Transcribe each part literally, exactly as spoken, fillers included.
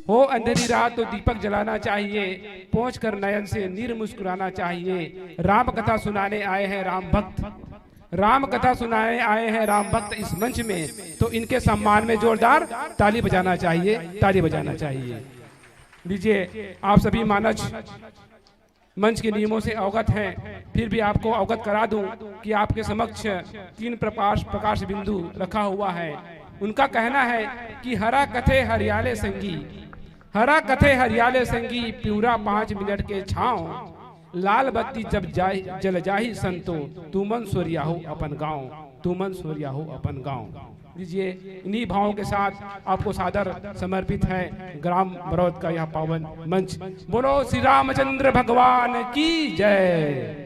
हो अंधेरी रात तो दीपक जलाना चाहिए, पोंछ कर नयन से नीर मुस्कुराना चाहिए। राम कथा सुनाने आए हैं राम भक्त, राम कथा सुनाने आए हैं राम भक्त इस मंच में, तो इनके सम्मान में जोरदार ताली बजाना चाहिए, ताली बजाना चाहिए। लीजिए, आप सभी मानस मंच के नियमों से अवगत हैं, फिर भी आपको अवगत करा दूं कि आपके समक्ष तीन प्रकाश, प्रकाश बिंदु रखा हुआ है। उनका कहना है कि हरा कथे हरियाले संगी, हरा कथे हरियाले संगी, पिउरा पाँच मिनट के छाँव, लाल बत्ती जब जाहि, जल जाहि संतो, तुमन सोरियाहू अपन गाँव, तुमन सोरियाहू अपन गाँव। लीजिए, इन्हीं भावों के साथ आपको सादर समर्पित है ग्राम बरौद का यह पावन मंच। बोलो श्री रामचंद्र भगवान की जय।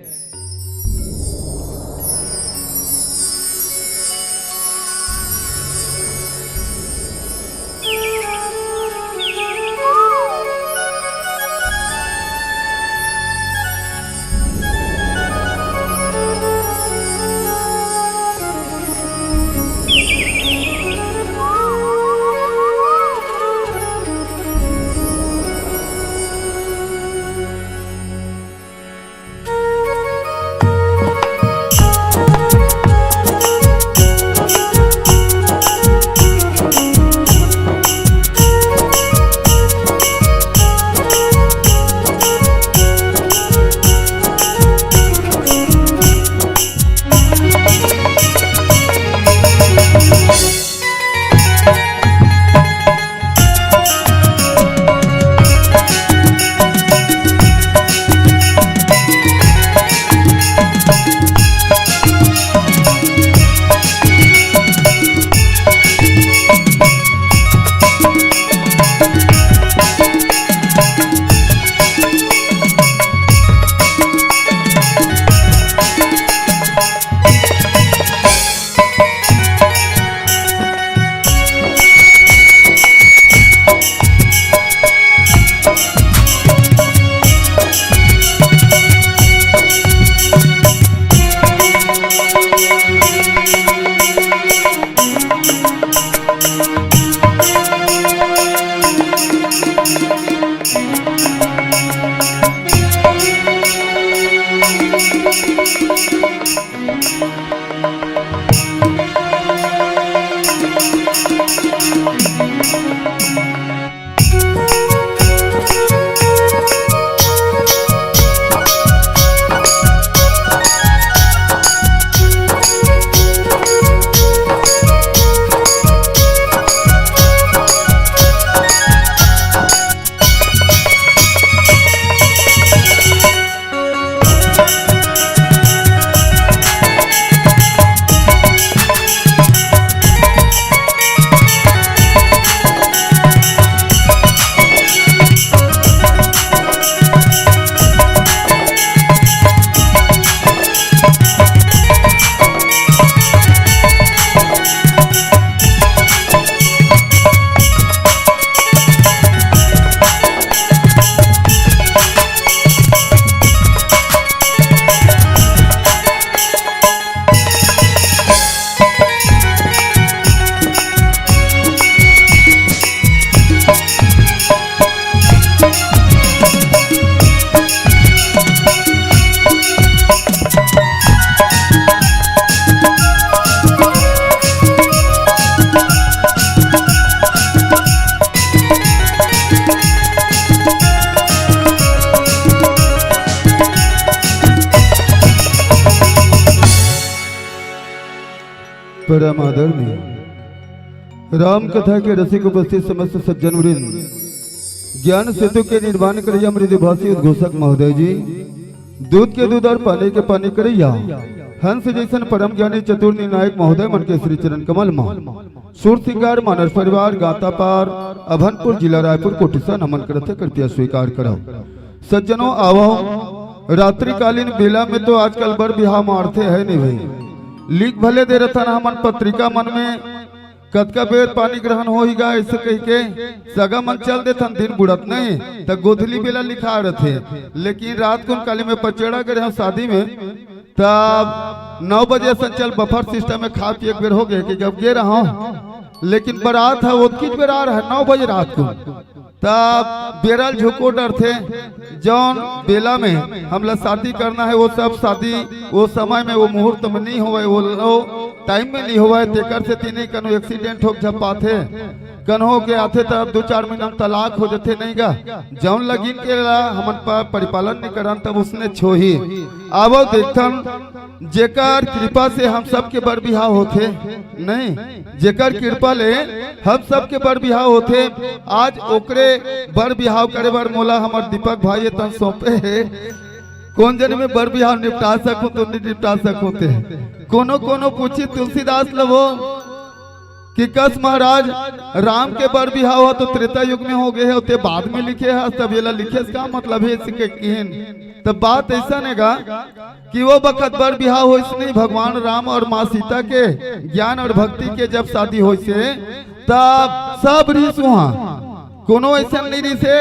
परम आदरणीय राम कथा के रसिक उपस्थित समस्त सज्जन वृंद, ज्ञान सेतु के निर्माण करैया मृदुभाषी उद्घोषक महोदय जी, दूध के दूध और पानी के पानी करैया हंस जैसन परम ज्ञानी चतुर निर्णायक महोदय मन के श्री चरण कमल मा सुर सिंगार मानस परिवार गातापार अभनपुर जिला रायपुर कोटिसा नमन करत हे, कृपया स्वीकार करव। सज्जनों आवव, रात्रिकालीन बेला में तो आजकल बर बिहाव मारथे है नहीं भाई, लिख भले दे रथन हमन पत्रिका मन में कतका बेर पानी ग्रहण होही गा, ऐसे कहिके सगा मन चल देथन, दिन बुड़त नहीं, त गोधली बेला लिखा रथे। लेकिन रात कुन काली में पचेड़ा गे रहंव शादी में, तब नौ बजे संचल बफर सिस्टम में खा पिए के बेर हो गए कि जब गे रहंव, लेकिन बरात ह ओतकीच बेरा रहे, नौ बजे रात को। तब बेरा ल झुको डरथे, जौन बेला में हमला शादी करना हे, वो सब शादी वो समय में, वो मुहूर्त में नहीं होवय, वो, वो टाइम में नहीं होवय, तेकर सेती नहीं कनो एक्सीडेंट होके झपाथे, कनो के आथे तब दू चार महीना में तलाक हो जथे, नहीं गा। जौन लगिन के ला हमन प-, परिपालन नहीं करन, तब उसने छोही। आवो देखथन, जेकर कृपा से हम सबके बर बिहाव होथे, नहीं, जेकर कृपा ले हम सबके बर बिहाव होथे। आज ओकरे बर बिहाव करे बर मोला हमर दीपक भाई तन सौंपे हे। कोन जनी में बर बिहाव निपटा सकूं तो नहीं निपटा सकूं ते। कोनो कोनो पूछी तुलसीदास ल वो कि कस महाराज, राम के बर बिहाव ह तो त्रेता युग में हो गए हे, ते बाद में लिखे ह, तब येला लिखे से का मतलब हे, इसे के किहिन। तब बात ऐसा ने गा कि वो बखत बर बिहाव होइस नहीं, भगवान राम और माँ सीता के ज्ञान और भक्ति के जब शादी होइस हे, तब सब रिहिस उहाँ। कोनो ऐसन नहीं रिहिस हे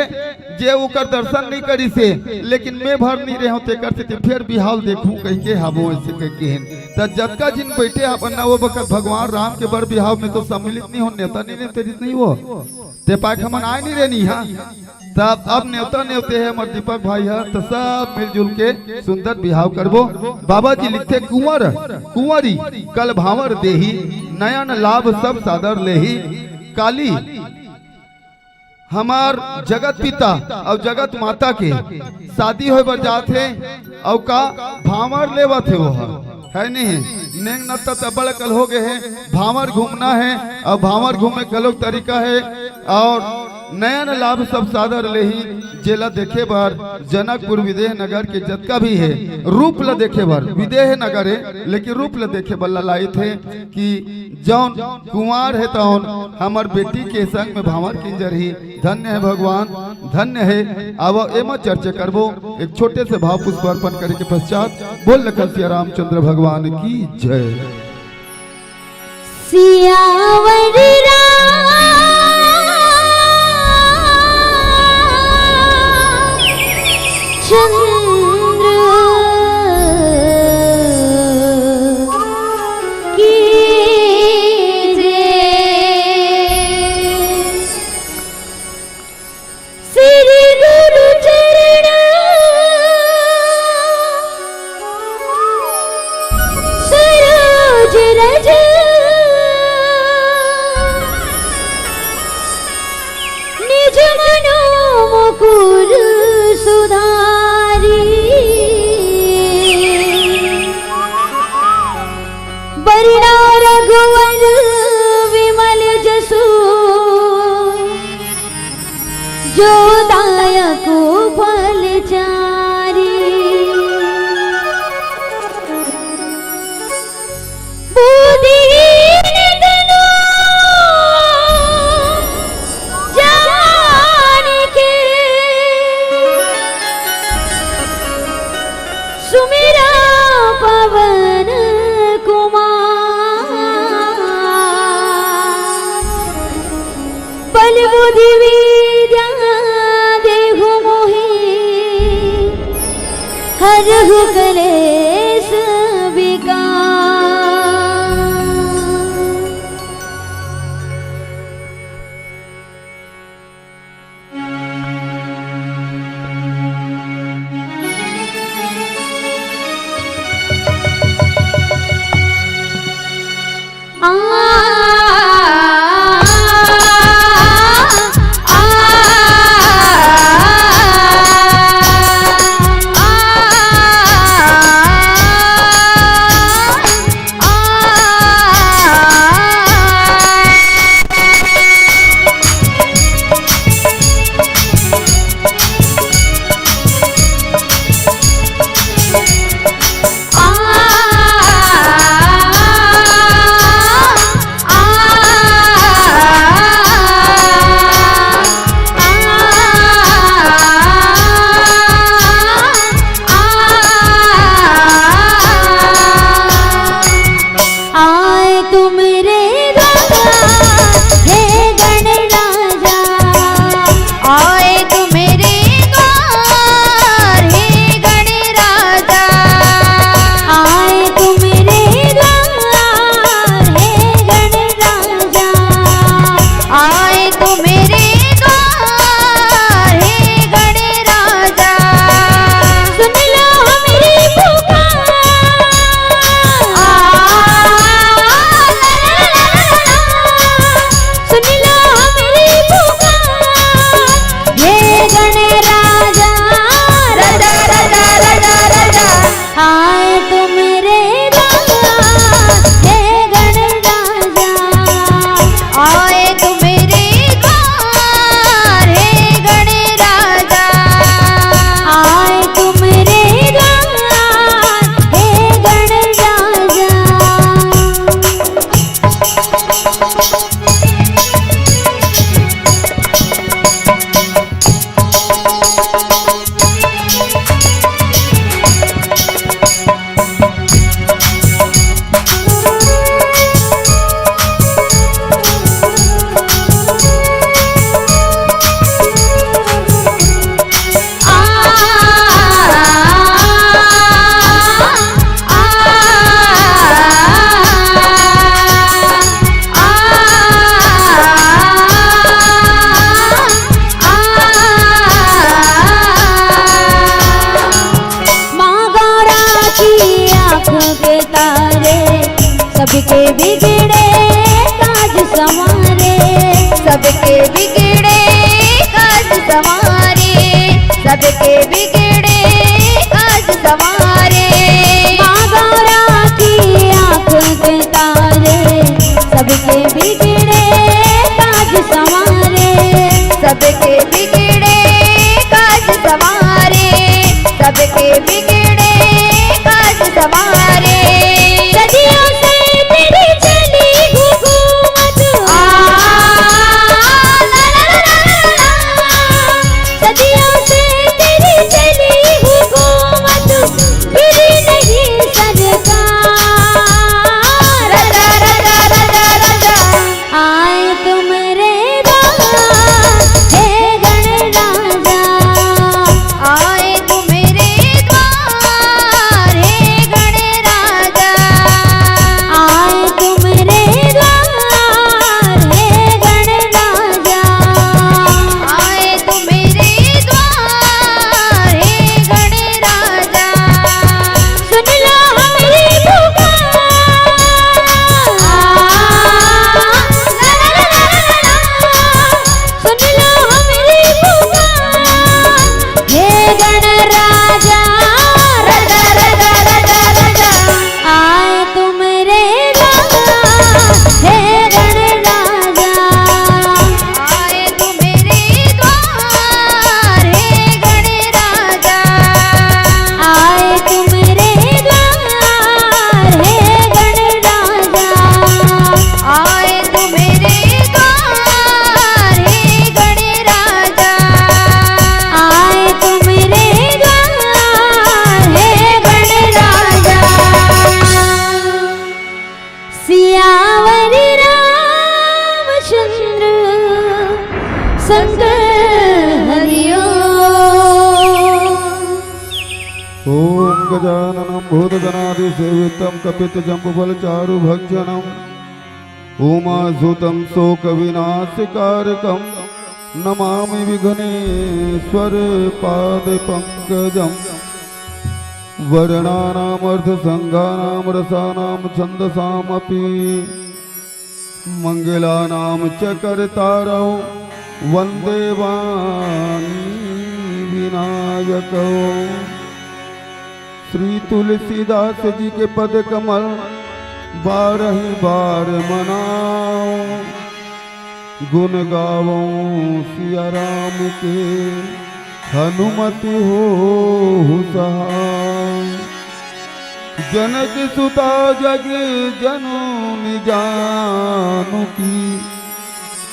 जे ओकर दर्शन नहीं करिस हे, लेकिन मैं भर नहीं रहे हूँ, तेकर सेती फेर बिहाव देखूं कह के हाबो ऐसे कह के हेन। त जतका जिन बैठे हवन ना, वो बखत भगवान राम के बर बिहाव में तो सम्मिलित नहीं हो, नेवता नहीं, नेवता रिहिस नहीं वो, ते पाए हमन आए नहीं रहनी हा। तब अब नेवता नेवते हे हमर दीपक भाई ह, त सब मिलजुल के सुंदर बिहाव करबो। बाबा जी लिखथे, कुंवर कुंवरी कल भांवर देही, नयन लाभ सब सादर लेही। काली हमर जगत पिता अउ जगत माता के शादी होय बर जात हे, अउ का भांवर लेवत हे वो ह, है नहीं? नेंग नत्ता त बड़ कल हो गए हे, भांवर घूमना हे, अउ भांवर घूमे कलो तरीका हे, अउ नयन लाभ सब सादर लेही, जेला देखे बर जनकपुर विदेह नगर के जतका भी हे, रूप ल देखे बर, विदेह नगर हे, लेकिन रूप ल देखे बर ललायत हे कि जौन कुंवार हे तौन हमर बेटी के संग में भांवर किंजरही। धन्य हे भगवान, धन्य हे। आवा एमा चर्चा करबो एक छोटे से भाव पुष्प अर्पण करे के पश्चात। बोल लखन सिया रामचंद्र भगवान की जय। सियावर रामचंद्र की जय। श्री गुरु चरण सरोज रज निज मनो मुकुर सुधारी। वरणा रघुवर विमल जसु जो दायक फल चारी। बुद्धिहीन तनु जानिके सुमिरा पवन कुमार। बल बुद्धि विद्या देहु मोहि हरहु कलेश विकार। सबके बिगड़े काज संवारे। माँ गौरा की आँख के तारे, सबके बिगड़े काज संवारे। सबके बिगड़े काज संवारे। सबके बिगड़े काज संवारे। सदियों से तेरी चली हुकूमत। आ, ला, ला, ला, ला, ला, ला। सदियों से तेरी चली हुकूमत, फिरी नहीं सरकार। राजा, राजा, राजा, राजा। आए तुम रे द्वार, हे गण राजा। आए तुम रे द्वार, हे गण राजा। आए तुम रे द्वार, हे गण राजा। आए तुम रे द्वार, हे गण राजा। सुन लो हमरी पुकार। सुन लो हमरी पुकार। हे गण राजा, राजा, राजा, राजा, राजा। आए तुम रे द्वार, हे गण राजा। आए तुम रे द्वार, हे गण राजा। आए तुम रे द्वार, हे गण राजा। आए तुम रे द्वार, हे गण राजा। आए तुम रे द्वार, हे गण राजा। सियावर रामचंद्र संग हरिओ। ओम गजाननं भूतगणादिसेवितं कपित्त जम्बुफल चारु भक्षणं उमासुतं शोक विनाशकारकं नमामि विघ्नेश्वर पाद पंकजं। वर्णानामर्थ संघानां रसानां छंदसामपि मंगलानां च कर्तारौ वंदे वाणी विनायकौ। श्री तुलसीदास जी के पद कमल बारह बार मनाओ, गुण गावो सिया राम के हनुमति होहु सहाय। जनक सुता जग जननि जानकी,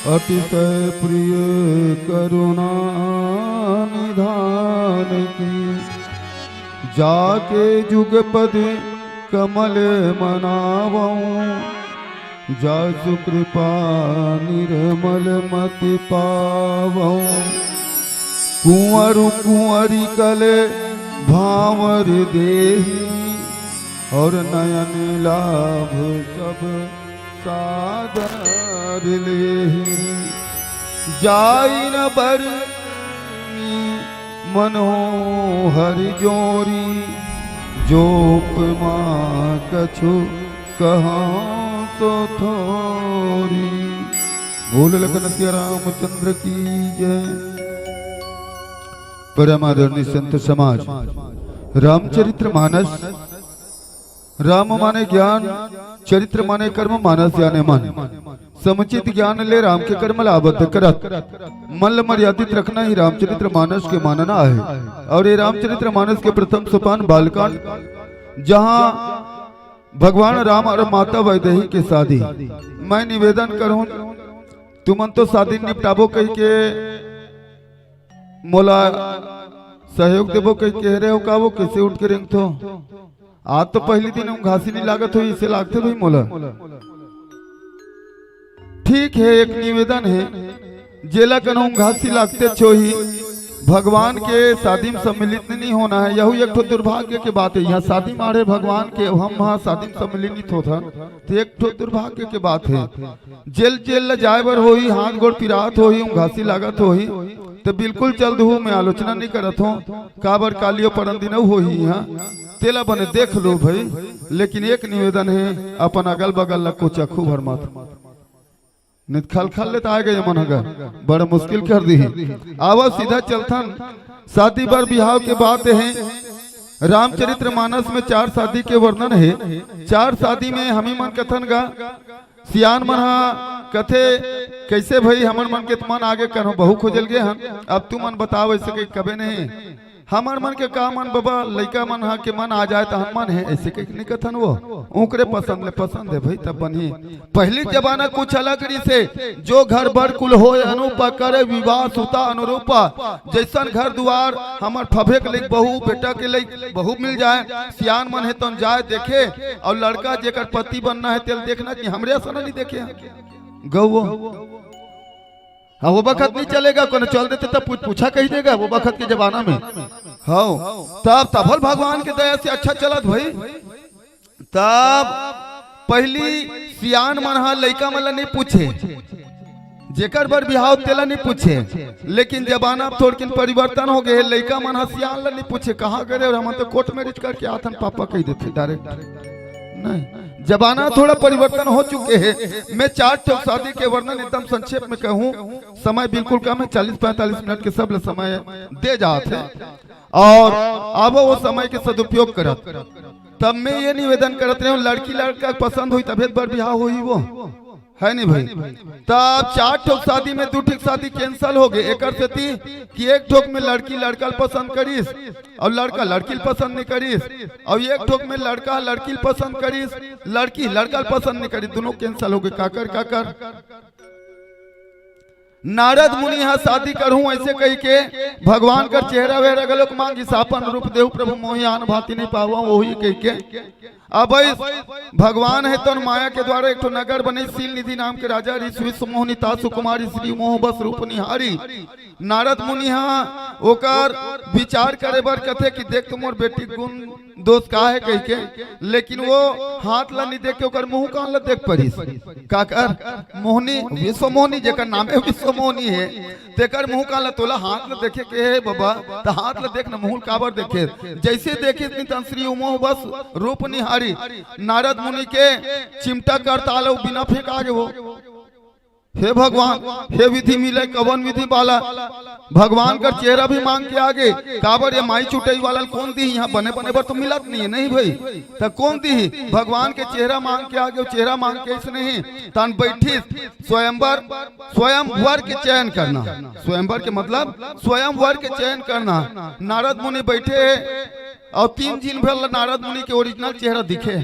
अतिशय प्रिय करुणा निधान की। जाके जुगपद कमल मनावउँ, जासु कृपा निर्मल मति पावउँ। कुँवरु कुँवरि कले भाँवर देहि, और नयन लाभ सब सादर लेहि। जाइ न बरनी मनोहर जोरी, जो उपमा कछु कहउँ सो थोरी। बोल लखन सिया रामचंद्र की जय। परम आदरणीय संत समाज, रामचरित्र मानस, राम माने ज्ञान, चरित्र माने कर्म, मानस याने मन। समुचित ज्ञान ले राम के कर्म ला आबद्ध करत, मन ल मर्यादित रखना ही रामचरित्र मानस के मानना आहे। और ये रामचरित्र मानस के प्रथम सोपान बालकांड, जहाँ भगवान राम और माता वैदेही के शादी। मैं निवेदन करूँ, तुमन तो शादी निपटाबो कहि के मोला सहयोग देबो कहि के कहे रहे हो का, वो कैसे उठ के रेंगथो? आज तो पहली दिन उँघासी नहीं लागत होही, इसे लागथे भाई मोला। ठीक है, एक निवेदन है, जेला कनो उँघासी लागते छोही, भगवान के शादी में सम्मिलित नहीं होना है। यहू एक ठो दुर्भाग्य के बात है। यहाँ शादी माड़े भगवान के, हम वहाँ शादी में सम्मिलित नहीं होथन, तो एक ठो दुर्भाग्य के बात है। जेल, जेल ल जाए बर होही, हाथ गोड़ पिरात होही, उँघासी लागत होही, तो बिल्कुल चल दुहू, मैं आलोचना नहीं करत हूँ। काबर कालियो परन दिनऊ होही यहाँ, तेला बने देख लो भाई। लेकिन एक निवेदन है, अपन अगल बगल ल कोचखू भर मत। नित खल खल लेत आए गे मन ह गा, बड़ा मुश्किल कर दी। आवा सीधा चलथन, शादी बर बिहाव के बात हे। रामचरित्र मानस में चार शादी के वर्णन हे। चार शादी में हमी मन कथन गा, सियान मन ह कथे, "कैसे भई, हमर मन के त मन आगे कन्हो बहू खोजल गे हन, अब तुमन बताव, ऐसे कहि कबे नहीं।" हमर मन के का मन बबा, लइका मन ह के मन आ जाए त हम मन हे, ऐसे कहि नहीं कथन वो। ओकरे पसंद ले पसंद हे भई, तब बनही। पहिली जमाना कुछ अलग रहिसे, "जो घर बर कुल होय अनूपा, करे विवाह सुता अनुरूपा।" जैसन घर दुआर हमर फभे के लइक बहू, बेटा के लइक बहू मिल जाए, सियान मन हे तौन जाए देखे, अउ लड़का जेकर पति बनना हे तेल देखना कि हमरे असन नहीं देखे हे। गौ वो। हाँ, वो बखत नहीं चलेगा, कोनो चल देते तब पूछ, पूछा कही देगा, वो बखत के जमाना में। हाँ, तब तभल भगवान के दया से अच्छा चलत भई। तब पहिली सियान मन ह लइका मन ल नहीं पूछे, जेकर बर बिहाव तेला नहीं पूछे। लेकिन जमाना अब थोड़किन परिवर्तन हो गए, लइका मन ह सियान ल नहीं पूछे, "कहाँ गए रे?" "हमन तो कोर्ट मैरिज करके आथन पापा," कहि देथे डायरेक्ट। नहीं, जमाना थोड़ा परिवर्तन हो चुके हे। मैं चार ठो शादी के वर्णन एकदम संक्षेप में कहूँ, समय बिल्कुल कम हे, चालीस पैंतालीस मिनट के सब ल समय दे जात हे। अउ अब वो समय के सदुपयोग करत, तब मैं ये निवेदन करत रहे हूँ, लड़की लड़का के पसंद होई तभे त बर बिहाव होई वो, हे नहीं भई? तब चार ठोक शादी में दू ठोक शादी cancel हो गए, एकर सेती कि एक ठोक में लड़की लड़का ल पसंद करिस अउ लड़का लड़की ल पसंद नहीं करिस, अउ एक ठोक में लड़का लड़की ल पसंद करिस, लड़की लड़का ल पसंद नहीं करिस, दोनों cancel हो गए। काकर काकर? नारद मुनि ह शादी करहूं ऐसे कहि के भगवान कर चेहरा वेहरा घलोक मांगिस, "आपन रूप देहु प्रभु मोहि, आन भांति नहीं पावंव ओहि" कहि के। अब इस भगवान हे तौन माया के द्वारा एक ठो नगर बने, शील निधि नाम के राजा रिस विश्व मोहनी ता सुकुमारी, श्री मोह बस रूप निहारी। नारद मुनि ह ओकर विचार करे बर कथे कि देख तो मोर बेटी गुण दोष का हे कहि के, लेकिन वो हाथ ला नहीं देख के ओकर मुंह कान ला देख परिस। काकर? मोहनी, विश्व मोहनी, जेकर नामे विश्व मोहनी हे, तेकर मुंह कान ला, तोला हाथ ला देखे के हे बबा, त हाथ ला देख न, मुंह काबर देखे? जैसे देखिस नितन श्री उमोह बस रूप निहारी, नारद मुनि के चिमटा कर ताल अउ बिना फेंका गे वो। हे भगवान, हे विधि मिले कवन विधि वाला, भगवान कर चेहरा भी मांग के आगे, काबर ये माई चुटई वाला ल कोन दिही? इहां बने बने बर तो मिलत नहीं हे, नहीं भई, त कोन दिही? भगवान के चेहरा मांग के आगे, वो चेहरा मांग के अइसने हे, तन बैठिस स्वयंवर, स्वयं वर के चयन करना, स्वयंवर के मतलब स्वयं वर के चयन करना। नारद मुनि बैठे हे अउ तीन झिन भर ला नारद मुनि के original चेहरा दिखे।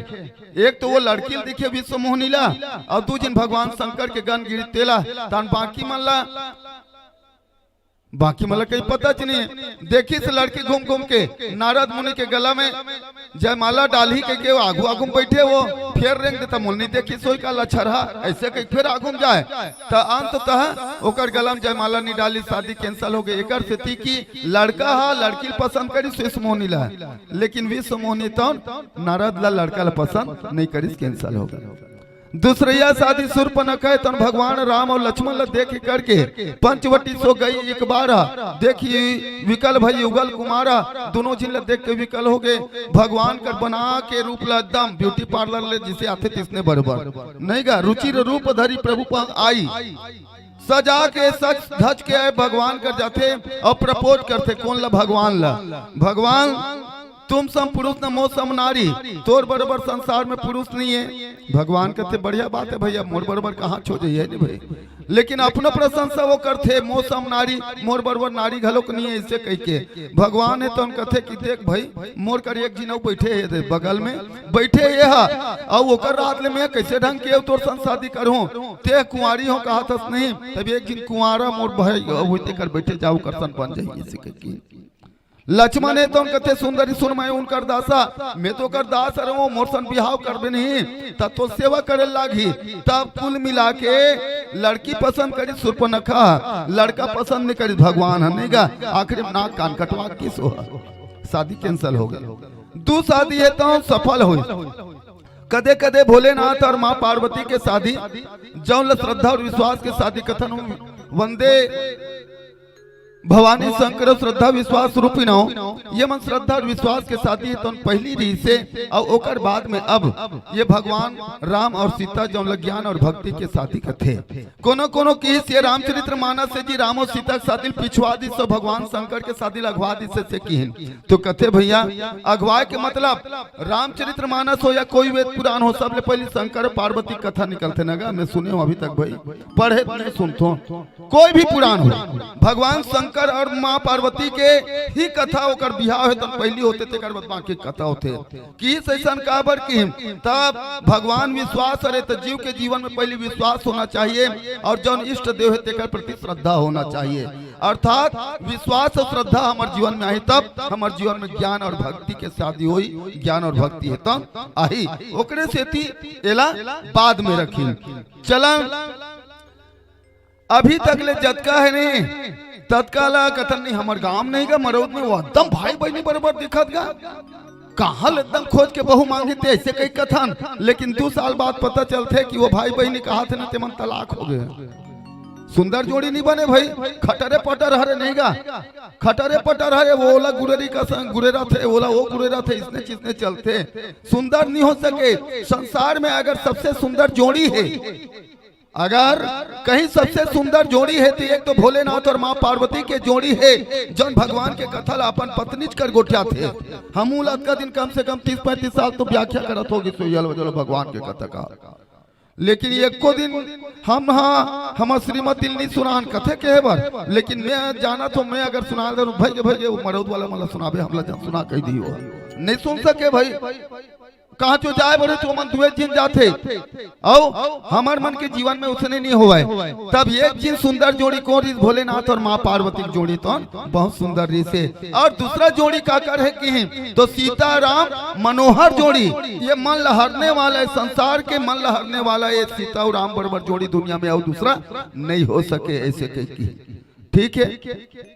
एक तो वो लड़की ल दिखे विश्व मोहनी ला, अउ दू झिन भगवान शंकर के गण गिरी तेला, तन बाकी मन ला, बाकी मन ला कहीं पता च नहीं हे। देखिस लड़की घूम घूम के नारद मुनि के गला में जयमाला डालही कहि के आगू आगू में बैठे वो, फेर रेंग देता, मोला नहीं देखिस होही का लछरहा, ऐसे कहि फेर आगू में जाए, त अंततः ओकर गला में जयमाला नहीं डालिस, शादी cancel हो गई। एकर सेती कि लड़का ह लड़की ल पसंद करिस विश्व मोहनी ला, लेकिन विश्व मोहनी तौन नारद ला लड़का ला पसंद नहीं करिस, cancel हो गई। दूसरइया शादी शूर्पणखा हे, तन भगवान राम अउ लक्ष्मण ल देख करके पंचवटी सो गई एक बार। देखी विकल भई युगल कुमारा, दोनों झिन ल देख के विकल हो गए। भगवान कर बना के रूप ल एकदम beauty parlour ले जिसे आथे तिसने बरोबर, नहीं गा? रुचिर रूप धरी प्रभु पग आई, सजा के सज धज के आए भगवान कर जाथे अउ propose करथे। कोन ल? भगवान ल। भगवान, "तुम सम पुरुष न मो सम नारी", तोर बरोबर संसार में पुरुष नहीं हे। भगवान कथे, "बढ़िया बात हे भैया, मोर बरोबर कहाँ छो जइए नहीं भई?" लेकिन अपनो प्रशंसा वो करथे, "मो सम नारी, मोर बरोबर नारी घलोक नहीं हे," ऐसे कहि के। भगवान हे तौन कथे कि देख भई, मोर कर एक झिन अउ बैठे हे दे बगल में, बैठे हे हा, अउ ओकर रात ले मैं कैसे ढंग के तोर संग शादी करहूं, ते कुंवारी हो कहत हस नहीं, तब एक झिन कुंवारा मोर भाई अउ तेकर बैठे जाऊ करसन बन जाही, ऐसे कहि के। लक्ष्मण हे तौन कथे, "सुंदरी सुन मैं उनकर दासा, मैं तो ओकर दास रहूं, मोर सन बिहाव करबे नहीं, तब तो सेवा करे लागही।" तब कुल मिला के लड़की पसंद करिस शूर्पणखा, लड़का पसंद नहीं करिस भगवान ह, नहीं गा? आखिरी में नाक कान कटवा के सो ह। शादी cancel हो गई। दू शादी हे तौन सफल होइस। कदे कदे भोलेनाथ अउ माँ पार्वती के शादी, जौन ल श्रद्धा अउ विश्वास के शादी कथन, वंदे भवानी शंकर श्रद्धा विश्वास रूपी नाव, ये मन श्रद्धा और विश्वास के साथी हे, तौन पहली रहिसे, अउ ओकर बाद में अब ये भगवान राम और सीता जौन ल ज्ञान और भक्ति के साथी कथे। कोनो कोनो किहिस ये रामचरित्र मानस हे जी, राम और सीता के साथी ल पिछुआ दिस, भगवान शंकर के साथी ल अगवा दिस, से किहिन। तो कथे भैया, अगवाए के मतलब रामचरित्र मानस हो या कोई वेद पुराण हो, सबले पहली शंकर पार्वती कथा निकलथे न गा। मैं सुने हूँ अभी तक भाई, पढ़े नहीं सुनथो। कोई भी पुराण हो, भगवान शंकर और माँ पार्वती के ही कथा, ओकर बिहाव हे त पहली होथे, तेकर बाद बाकी कथा होथे। किहिस अइसन काबर किहिन? तब भगवान विश्वास हरे त जीव के जीवन में पहली विश्वास होना चाहिए और जौन इष्ट देव हे तेकर प्रति श्रद्धा होना चाहिए। अर्थात विश्वास और श्रद्धा हमर जीवन में आही तब हमर जीवन में ज्ञान और भक्ति के शादी होई, ज्ञान और भक्ति हे तब आही। ओकरे सेती एला बाद में रखी। चलन अभी तक ले जतका हे नहीं, ततका ला कथन नहीं, हमर गांव नहीं गा, मरौद में वो एकदम भाई बहिनी बरोबर दिखत गा। कहाँ ले एकदम खोज के बहू मांगी ते ऐसे कई कथन, लेकिन दू साल बाद पता चलथे कि वो भाई बहिनी कहा थे ना, ते मन तलाक हो गए। सुंदर जोड़ी नहीं बने भाई, खटरे पटर हरे नहीं गा, खटरे पटर हरे, वो ओला गुरेरी का संग गुरेरा थे, ओला वो गुरेरा थे, इसने चीज ने चलते। सुंदर नहीं हो सके संसार में। अगर सबसे सुंदर जोड़ी है, अगर कहीं सबसे सुंदर जोड़ी है तो एक तो भोलेनाथ और माँ पार्वती के जोड़ी है, जौन भगवान के कथा ला अपन पत्नीच कर गोठियाथे। हमू ला अतका दिन कम से कम तीस पैंतीस साल तो व्याख्या करत होगी सोयल वजल भगवान के कथा का, लेकिन एको दिन हम हा हमर श्रीमती ल नहीं सुनान कथे कहे बर, लेकिन मैं जानत हो, मैं अगर सुना दे भाई के भाई के वो मरौद वाला मन ला सुनाबे, हमला जन सुना कह दियो, नहीं सुन सके भाई। कहाँ चो जाए बड़े तो मन दुए झिन जाथे, अउ हमर मन के जीवन में उसने नहीं होवय। तब एक झिन सुंदर जोड़ी कौन रहिस? भोलेनाथ और माँ पार्वती के जोड़ी तो बहुत सुंदर रहिसे। और दूसरा जोड़ी काकर हे किहिन तो सीता राम मनोहर जोड़ी। ये मन लहरने वाला है, संसार के मन लहरने वाला है, सीता और राम बरोबर जोड़ी दुनिया में अउ दूसरा नहीं हो सके, ऐसे कह की। ठीक है,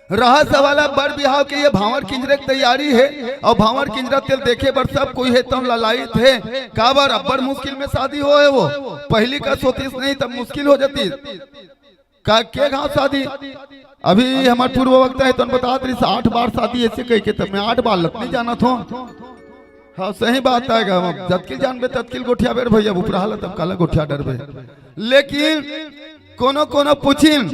रहा सवाल अब बर बिहाव के ये भांवर किंजरे के तैयारी है, और भांवर किंजरा तेल देखे बर सब कोई है, तब ललायित है। काबर अब्बड़ मुश्किल में शादी होए वो, पहली का सोतीस नहीं तब मुश्किल हो जाती। का के घाव शादी? अभी हमर पूर्व वक्ता है, तन बतात रहिस आठ बार शादी ऐसे कह के, तब मैं आठ बार लत नहीं जानत हो। हाँ, सही बात है गा, हम जतकिल जानबे ततकिल गोठियाबे रे भैया, उपराहा ला तब काला गोठिया डरबे। लेकिन कोनो कोनो पूछिन,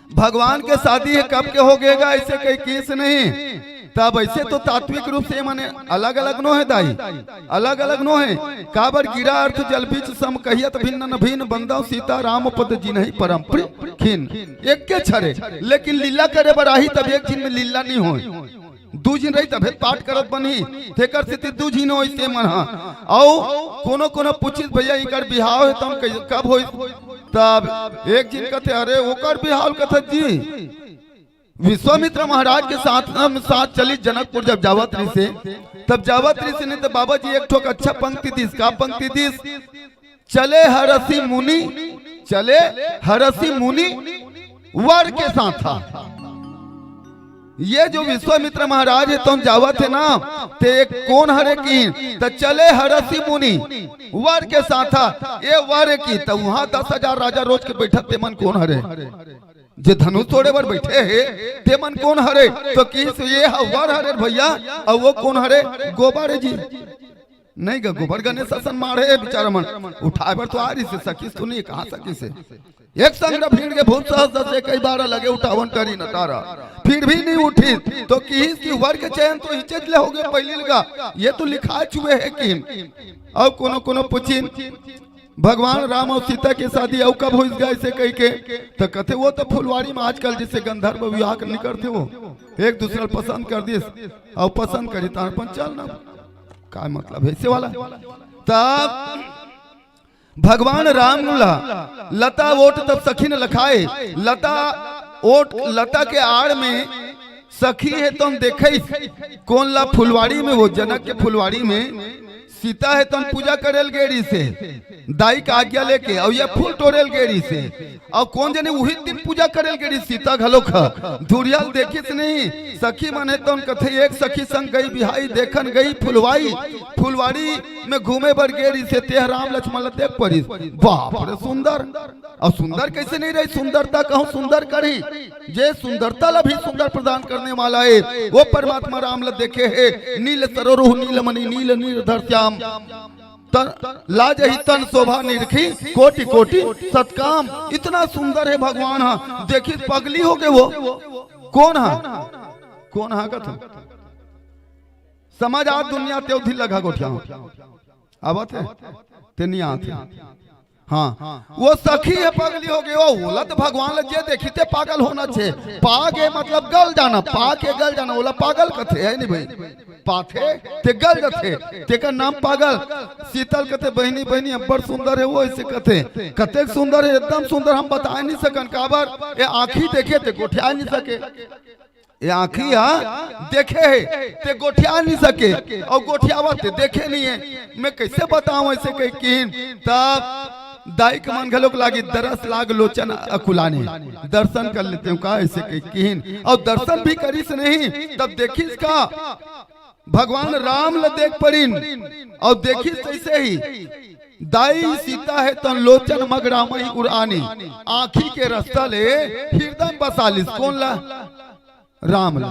भगवान के शादी है कब के हो गएगा, ऐसे कहीं किस नहीं। तब ऐसे तो तात्विक रूप से माने अलग अलग नो है दाई, अलग अलग नो है। काबर गिरा अर्थ जल बीच सम कहियत भिन्न न भिन्न बंदव सीता राम पद जिनहि परम प्रिय खिन। एक के छरे, लेकिन लीला करे बर आही तब एक झिन में लीला नहीं होय। दू झिन रही तभे पाठ करत बनही, तेकर सेती दू झिन होइस ते मन हा। अउ कोनो कोनो पूछिस भैया इकर बिहाव है तब कब होइस? तब एक झिन कथे, अरे ओकर बिहाव कथत जी, विश्वामित्र महाराज के साथ हम साथ चली जनकपुर जब जावत रहिसे, तब जावत रहिसे नहीं तो बाबा जी एक ठोक अच्छा पंक्ति दिस। का पंक्ति दिस? चले हरसी मुनि, चले हरसी मुनि वर के साथा। ये जो विश्वामित्र महाराज है तुम जावत है ना, ते एक कौन हरे की? त चले हरसी मुनि वर के साथा। ये वर की त वहां दस हजार राजा रोज के बैठत ते मन कौन हरे? जे धनुष तोड़े बर बैठे हे, ते मन कौन हरे? तो किस ये ह-, वर हरे भैया, अउ वो कौन हरे? गोबर जी। नहीं ग-, गोबर गणेश असन माढ़े हे बेचारा मन। उठाए बर तो आ रहिसे, सकिस तो नहीं, कहाँ सकिस हे? एक संग भीड़ के भूत सहस दसे कई बार लगे उठावन टरी न तारा। फिर भी नहीं उठी, तो किहिस कि वर के चयन तो इचेज ले हो गए पहली लगा। ये तो लिखा चुए है कि अउ कोनो कोनो पूछिन, भगवान राम अउ सीता के शादी अउ कब होइस गा ऐसे कह के, त कथे वो तो फुलवारी में आजकल जैसे गंधर्व विवाह कर नहीं करते वो, एक दूसरा ल पसंद कर दिस, अउ पसंद करी तार अपन चल ना, का मतलब है ऐसे वाला? तब भगवान राम ला लता ओट तब सखी न लखाए, लता ओट लता के आड़ में सखी है तो हम देखइस, कौन ला फुलवारी में, वो जनक के फुलवारी में सीता हे तन पूजा करेल गे रहिसे, दाई के आज्ञा लेके, अउ ये फूल टोरेल गे रहिसे। अउ कोन जनी उही दिन पूजा करेल गे रहिस सीता घलोक ह। धुरियाल देखिस नहीं, सखी मन हे तन कथे, एक सखी संग गई बिहाई, देखन गई फुलवाई, फुलवारी में घूमे बर गे रहिसे, तेह राम लक्ष्मण ल देख परिस। बाप रे सुंदर, अउ सुंदर कइसे नहीं रही, सुंदरता कहूँ सुंदर करही, जे सुंदरता ला भी सुंदर प्रदान करने वाला हे, वो परमात्मा राम ला देखे हे, नील सरोरुह नील मणि नील नीरधर श्याम। तन, लाजहि तन शोभा निरखी कोटि कोटि सतकाम। इतना सुंदर हे भगवान ह, देखिस पगली हो गे वो। कोन ह? कोन ह कथों? समझ आ दुनिया तेवधी लगा गोठिया। आवत हे? ते नहीं आत हे। हाँ, वो सखी हे पगली हो गे, वो ओला तो भगवान ला जे देखी ते पागल होना छे। पा गे मतलब गल जाना, पा के गल जाना, ओला पागल कथे, हे नहीं भाई? पाथे ते गल जथे, तेकर नाम पागल। सीता ल कथे, बहिनी, बहिनी, अब्बड़ सुंदर हे वो, अइसे कथे। कतेक सुंदर हे, एकदम सुंदर, हम बताए नहीं सकन, काबर ये आँखी देखे ते गोठिया नहीं सके। ये आँखी ह देखे हे, ते गोठिया नहीं सके, अउ गोठियावा ते देखे नहीं हे। मैं कइसे बतावं, अइसे कहि किहिन। तब दाई के मन घलोक लागिस, दरस लाग लोचन अकुलानी, दर्शन कर लेतेंव का, अइसे कहि किहिन। अउ दर्शन भी करिस नहीं, तब देखिस का, भगवान राम ल देख परिन, अउ देखिस तइसे ही, दाई सीता हे तन लोचन मग रामहि उर आनी, आँखी के रस्ता ले हिरदय म बसा लिस। कोन ला? राम ला।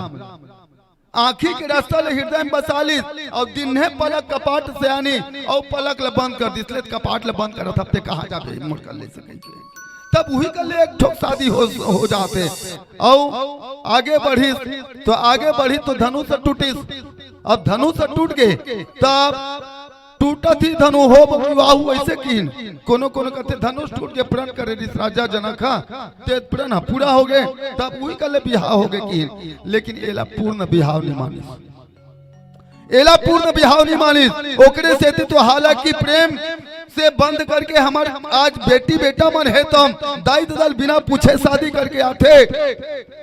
आँखी के रस्ता ले हिरदय म बसा लिस, अउ दिन्हे पलक कपाट सयानी, अउ पलक ल बंद कर दिस। ले कपाट ल बंद करत हस ते कहाँ जाबे, मोर कर ले सके। तब उही कर ले एक ठोक शादी हो, हो जाथे। अउ आगे बढ़िस, तो आगे बढ़िस तो धनुष टूटिस। अब धनुष टूट गे, तब टूटत ही धनु होब विवाहु, अइसे किहिन। कोनो कोनो कथे धनुष टूट गे, प्रण करे रिहिस राजा जनक ह, ते प्रण ह पूरा हो गे, तब उही कर ले बिहाव हो गे किहिन। लेकिन एला पूर्ण बिहाव नहीं मानिस, एला पूर्ण बिहाव नहीं मानिस। ओकरे सेती तो हालांकि प्रेम से बंद करके हमर आज बेटी बेटा मन हे, त दाई ददा ल बिना पूछे शादी करके आथे।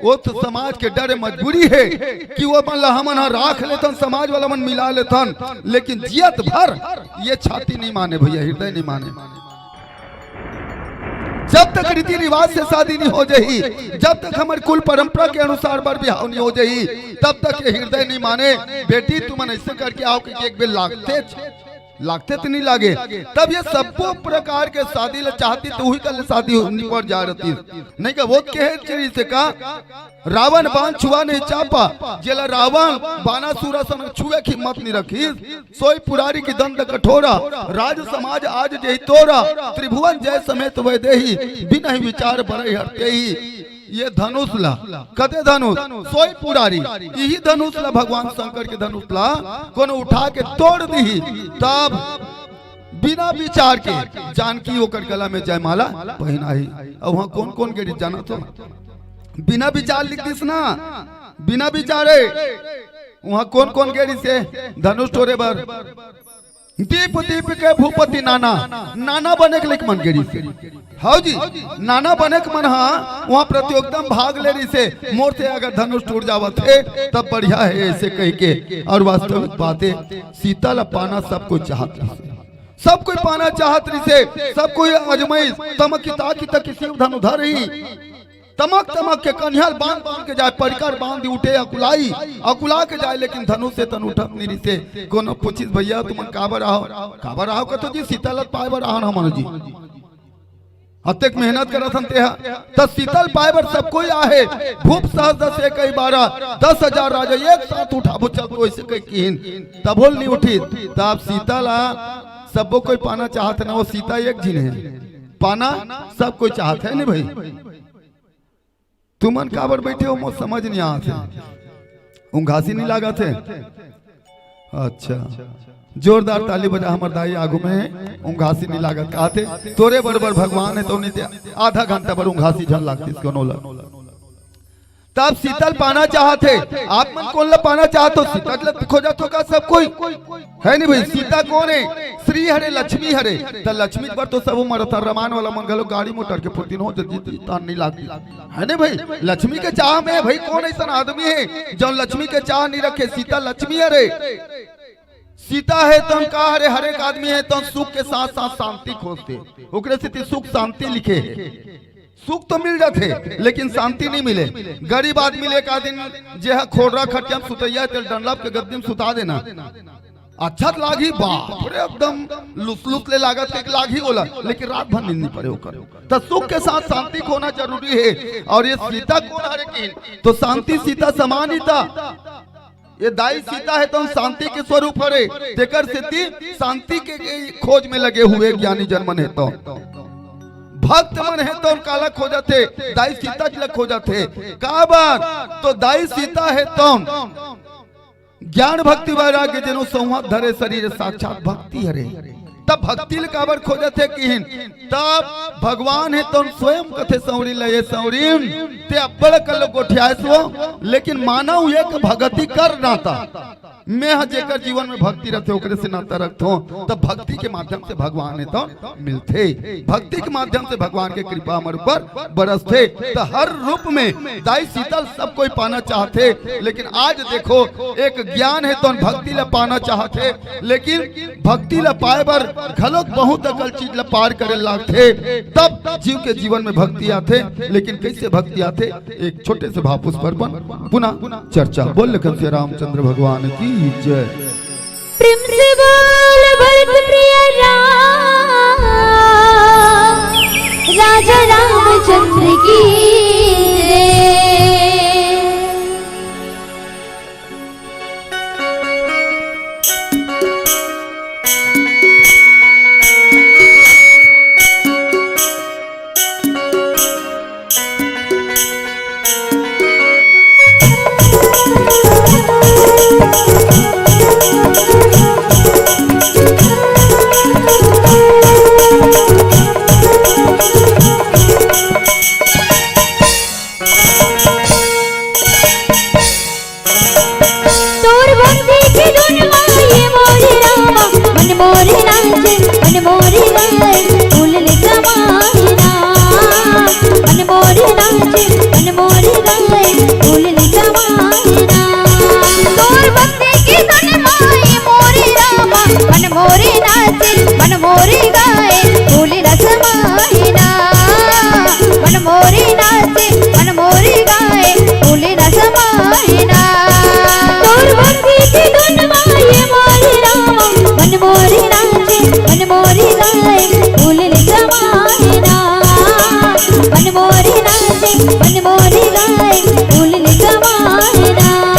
ओ तो समाज के डर मजबूरी हे कि ओ मन ला हमन ह राख लेथन, समाज वाला मन मिला लेथन, लेकिन जियत भर ये छाती नहीं माने भैया, हिरदय नहीं माने। जब तक रीति रिवाज से शादी नहीं हो जाही, जब तक हमर कुल परंपरा के अनुसार बर बिहाव नहीं हो जाही, तब तक ये हिरदय नहीं माने। बेटी, तुमन अइसे करके आव कि एक बेर लागतेच, लागते त नहीं लागे। तब ये सब्बो प्रकार के शादी ल चाहतिस त उही कर ले शादी निपट जाय रहतिस। नहीं का वो कहे चली से का, रावण बाण छुआ नहीं चापा, जेला रावण बाणासुर असन छुए के हिम्मत नहीं रखिस। सोई पुरारी की दंत कठोरा, राज समाज आज जेहि तोरा, त्रिभुवन जय समेत वैदेही, बिनहि विचार बरई हरतेही। ये धनुष ला, कते धनुष? सोई पुरारी, इही धनुष ला, भगवान शंकर के धनुष ला कोनो उठा के तोड़ दिही, तब बिना विचार के जानकी ओकर गला में जयमाला पहिनाही। अउ वहाँ कोन कोन गे रिहिस जानत हो? बिना विचार लिख दिस ना, बिना विचारे। वहाँ कोन कोन गे रिहिसे धनुष टोरे बर? दीप दीप के भूपति नाना, नाना बने के लइक मन गे रिहिसे। हव जी, नाना बने के मन हा वहाँ प्रतियोगिता में भाग ले रिहिसे। मोर से अगर धनुष टूट जावत हे, तब बढ़िया हे, अइसे कहि के। अउ वास्तविक बात हे, सीता ला पाना सब कोई चाहत रिहिसे, सब कोई पाना चाहत रिहिसे, सब कोई अजमाइस, तमक किता किता किसी धनुधर ही तमक तमक के कनिहा ल बांध बांध के जाय, परिकर बांध उठे, अकुलाई, अकुला के जाय, लेकिन धनुष से तन उठत नहीं रिहिसे। कोनो पूछिस, "भैया, तुमन काबर आहो?" "काबर आहो?" कथों जी, "सीता ल पाय बर आहन हमन जी।" अतेक मेहनत करत हन तेहा, त सीता ल पाय बर सब कोई आहे। भूप सहस्र दस एकहि बारह, दस हजार राजा एक साथ उठाबो चल तो, अइसे कहि किहिन, तभो ल नहीं उठिस। त अब सीता ला सब्बो कोई पाना चाहत हे ना, वो सीता एक झिन हे, पाना सब कोई चाहत हे नहीं भाई। तुमन काबर बैठे हो, मोर समझ नहीं आत हे। उंघासी नहीं लागत हे? अच्छा, जोरदार ताली बजा, हमर दाई आगू में हे, उंघासी नहीं लागत। काहथे, तोरे बरोबर भगवान हे, तो नहीं ते आधा घंटा बर उंघासी झन लागतिस कोनो ला। तब सीता ल पाना चाहत हे, आप मन कोन ला पाना चाहत हो? सीता ल खोजत हो का सब कोई? हे नहीं भाई, सीता कोन हे? श्री हरे, लक्ष्मी हरे। त लक्ष्मी बर तो सब मरत हे, रमायन वाला मन घलो गाड़ी मोटर के फुर्ती न हो जती, तान नहीं लागती। हे नहीं भाई, लक्ष्मी के चाह में भाई कोन अइसन आदमी हे, जौन लक्ष्मी के चाह नहीं रखे? सीता लक्ष्मी हरे। सीता हे तौन का हरे, हर एक आदमी हे तौन सुख के साथ साथ शांति खोजथे। ओकरे सेती सुख शांति लिखे हे। सुख तो मिल जाथे, लेकिन शांति नहीं मिले। गरीब आदमी ले का दिन जे ह खोड़रा खटिया में सुतैया, तेल डंडा के गद्दी में सुता देना। अच्छा त लागही, बाप रे, एकदम लुसलुस ले लागत के लागही ओला, लेकिन रात भर नींद नहीं पड़े ओकर। त सुख के साथ शांति खोना जरूरी हे। अउ ये सीता कोन हरे किहिन? तो शांति सीता समान ही था। ये दाई सीता हे तौन शांति के स्वरूप हरे, तेकर सेती शांति के, के खोज में लगे हुए ज्ञानी जन मन हे तौन। भक्त मन हे तौन काला खोजत हे, दाई सीता जी ला खोजत हे। काबर? तो दाई सीता हे तौन ज्ञान भक्ति वैराग्य जेनो संवाद धरे शरीर साक्षात भक्ति हरे। तब भक्ति ल काबर खोजत हे किहिन? तब भगवान हे तौन स्वयं कथे, "संवरी ल ये संवरी, ते अब्बड़ कल गोठियाए सो, लेकिन मानव एक भगति कर नाता।" मैं ह जेकर जीवन में भक्ति रथे, ओकरे से नाता रखथों। तब भक्ति के माध्यम से भगवान हे तौन मिलथे। भक्ति के माध्यम से भगवान के कृपा हमर ऊपर बरसथे। त हर रूप में दाई सीता ल सब कोई पाना चाहथे, लेकिन आज देखो, एक ज्ञान हे तौन भक्ति ल पाना चाहथे, लेकिन भक्ति ल पाए बर घलोक बहुत अकल चीज ल पार करे लागथे, तब जीव के जीवन में भक्ति आथे। लेकिन कैसे भक्ति आथे, एक छोटे से भाव पुष्प अर्पण, पुनः चर्चा। बोल लखन से रामचंद्र भगवान की जय। प्रेम से बोल भरत प्रिय राम, राजा रामचंद्र की जय। तोर भक्ति के धुन मा ये मोरे रामा, मन मोरे नाचे, मन मोरे गाए, फूल ले समाए ना। मन मोरे नाचे, मन मोरे गाए, फूल ले समाए ना। तोर भक्ति के धुन मा ये मोरे रामा, मन मोरे नाचे, मन मोरे गाए, फूल ले समाए ना। मन मोरे नाचे, मन मोरे गाए, फूल ले समाए ना। तोर भक्ति के धुन मा ये मोरे रामा, मन मोरे नाचे, मन मोरे गाए, फूल ले समाए ना। मन मोरे नाचे, मन मोरे गाए, फूल ले समाए ना।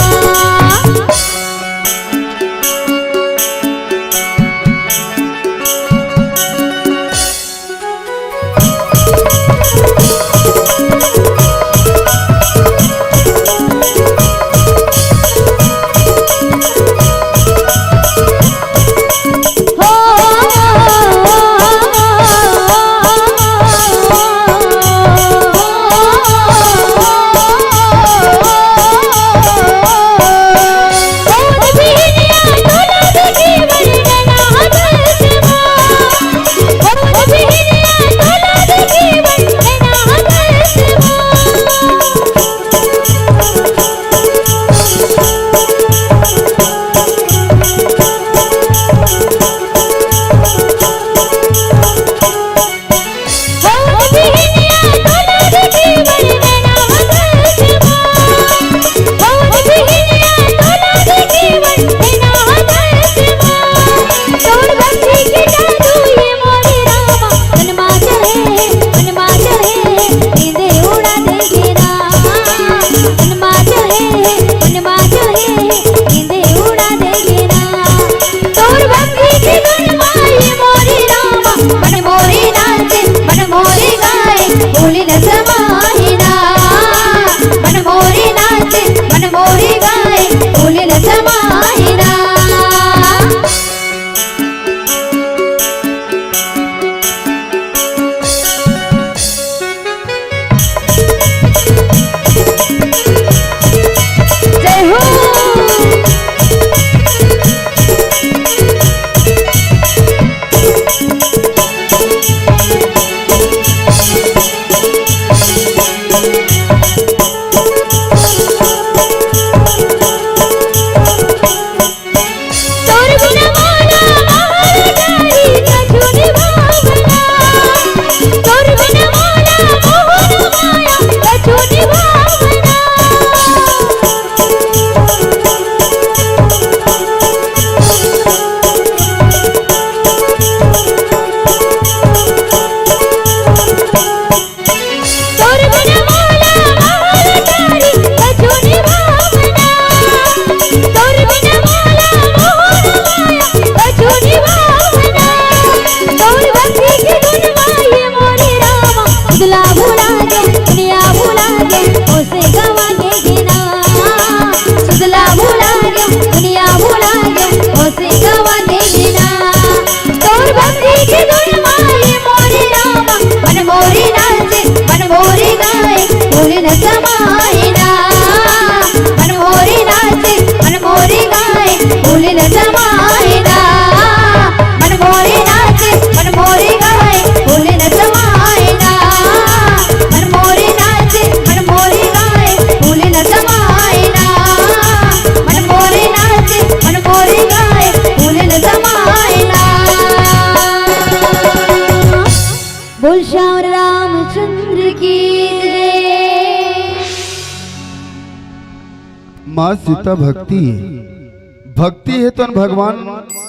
माँ सीता भक्ति हे। भक्ति हे तो भगवान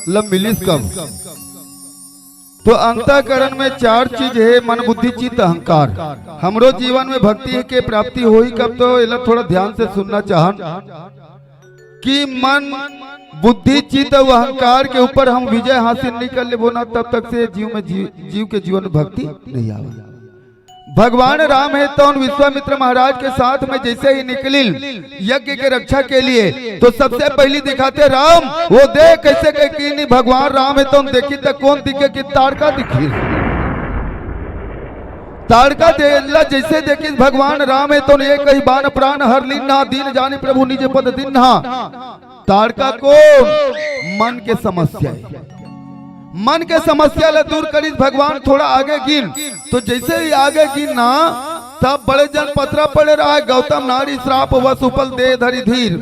ल मिलिस कब? तो अंतःकरण में चार चीज हे, मन, बुद्धि, चित्त, अहंकार। हमरो जीवन में भक्ति के प्राप्ति होही कब? तो एला थोड़ा ध्यान से सुनना चाहन कि मन, बुद्धि, चित्त अउ अहंकार के ऊपर हम विजय हासिल नहीं कर लेबो ना, तब तक से जीव में जी-, जीव के जीवन में भक्ति नहीं आवे। भगवान राम हे तौन विश्वामित्र महाराज के साथ में जैसे ही निकलिन यज्ञ के रक्षा के लिए, तो सबसे पहली दिखाथे राम। वो देख कैसे कह कि नहीं, भगवान राम हे तौन देखी त कौन दिखे कि ताड़का दिखी। ताड़का दे-, ला जैसे देखी भगवान राम हे तौन एक ही बाण प्राण हर लीन्हा, दीन जानी प्रभु निज पद दीन्हा। ताड़का कौन? मन के समस्या हे। मन के समस्या ला दूर करिस भगवान। थोड़ा आगे गिन, तो जैसे ही आगे गिन ना, तब बड़े जन पथरा पड़े रहा है। गौतम नारी श्राप वश उपल दे धरि धीर,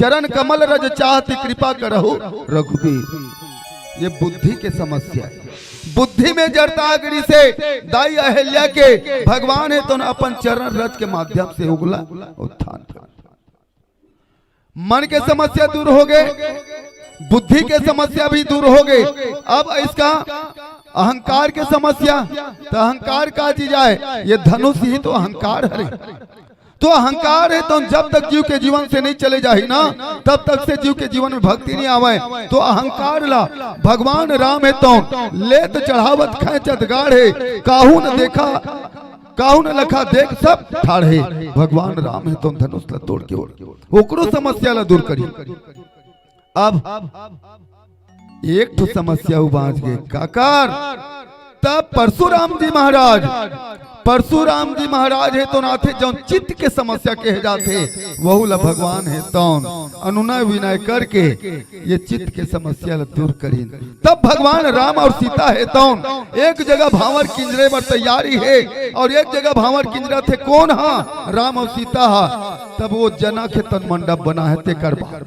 चरण कमल रज चाहति कृपा करहु रघुबीर। ये बुद्धि के समस्या हे। बुद्धि में जड़ता अग्नि से दाई अहल्या के भगवान हे तौन अपन चरण रज के माध्यम से उगला उत्थान कर। मन के समस्या दूर हो गे, बुद्धि के समस्या भी दूर हो गे। अब इसका अहंकार के समस्या, तो अहंकार का चीज आय? ये धनुष ही तो अहंकार हरे। तो अहंकार हे तौन जब तक जीव के जीवन से नहीं चले जाही ना, तब तक से जीव के जीवन में भक्ति नहीं आवे। तो अहंकार ला भगवान राम हे तौन लेत चढ़ावत खेंचत गाढ़े, काहू न देखा, काहू न लखा देख सब ठाढ़े। भगवान राम हे तौन धनुष ला तोड़ के ओढ़, ओकरो समस्या ला दूर करी। अब एक ठो समस्या अउ बाँच गे, काकर? तब परशुराम जी महाराज, परशुराम जी महाराज हे तौन आथे, जौन चित्त के समस्या कहे जाथे, वहू ला भगवान हे तौन अनुनय विनय करके ये चित्त के समस्या ला दूर करिन। तब भगवान राम अउ सीता हे तौन एक जगह भांवर किंजरे बर तैयारी हे अउ एक जगह भांवर किंजरत हे। कौन हा? राम अउ सीता हा। तब वो जनक हे तौन मंडप बना हे तेकर बार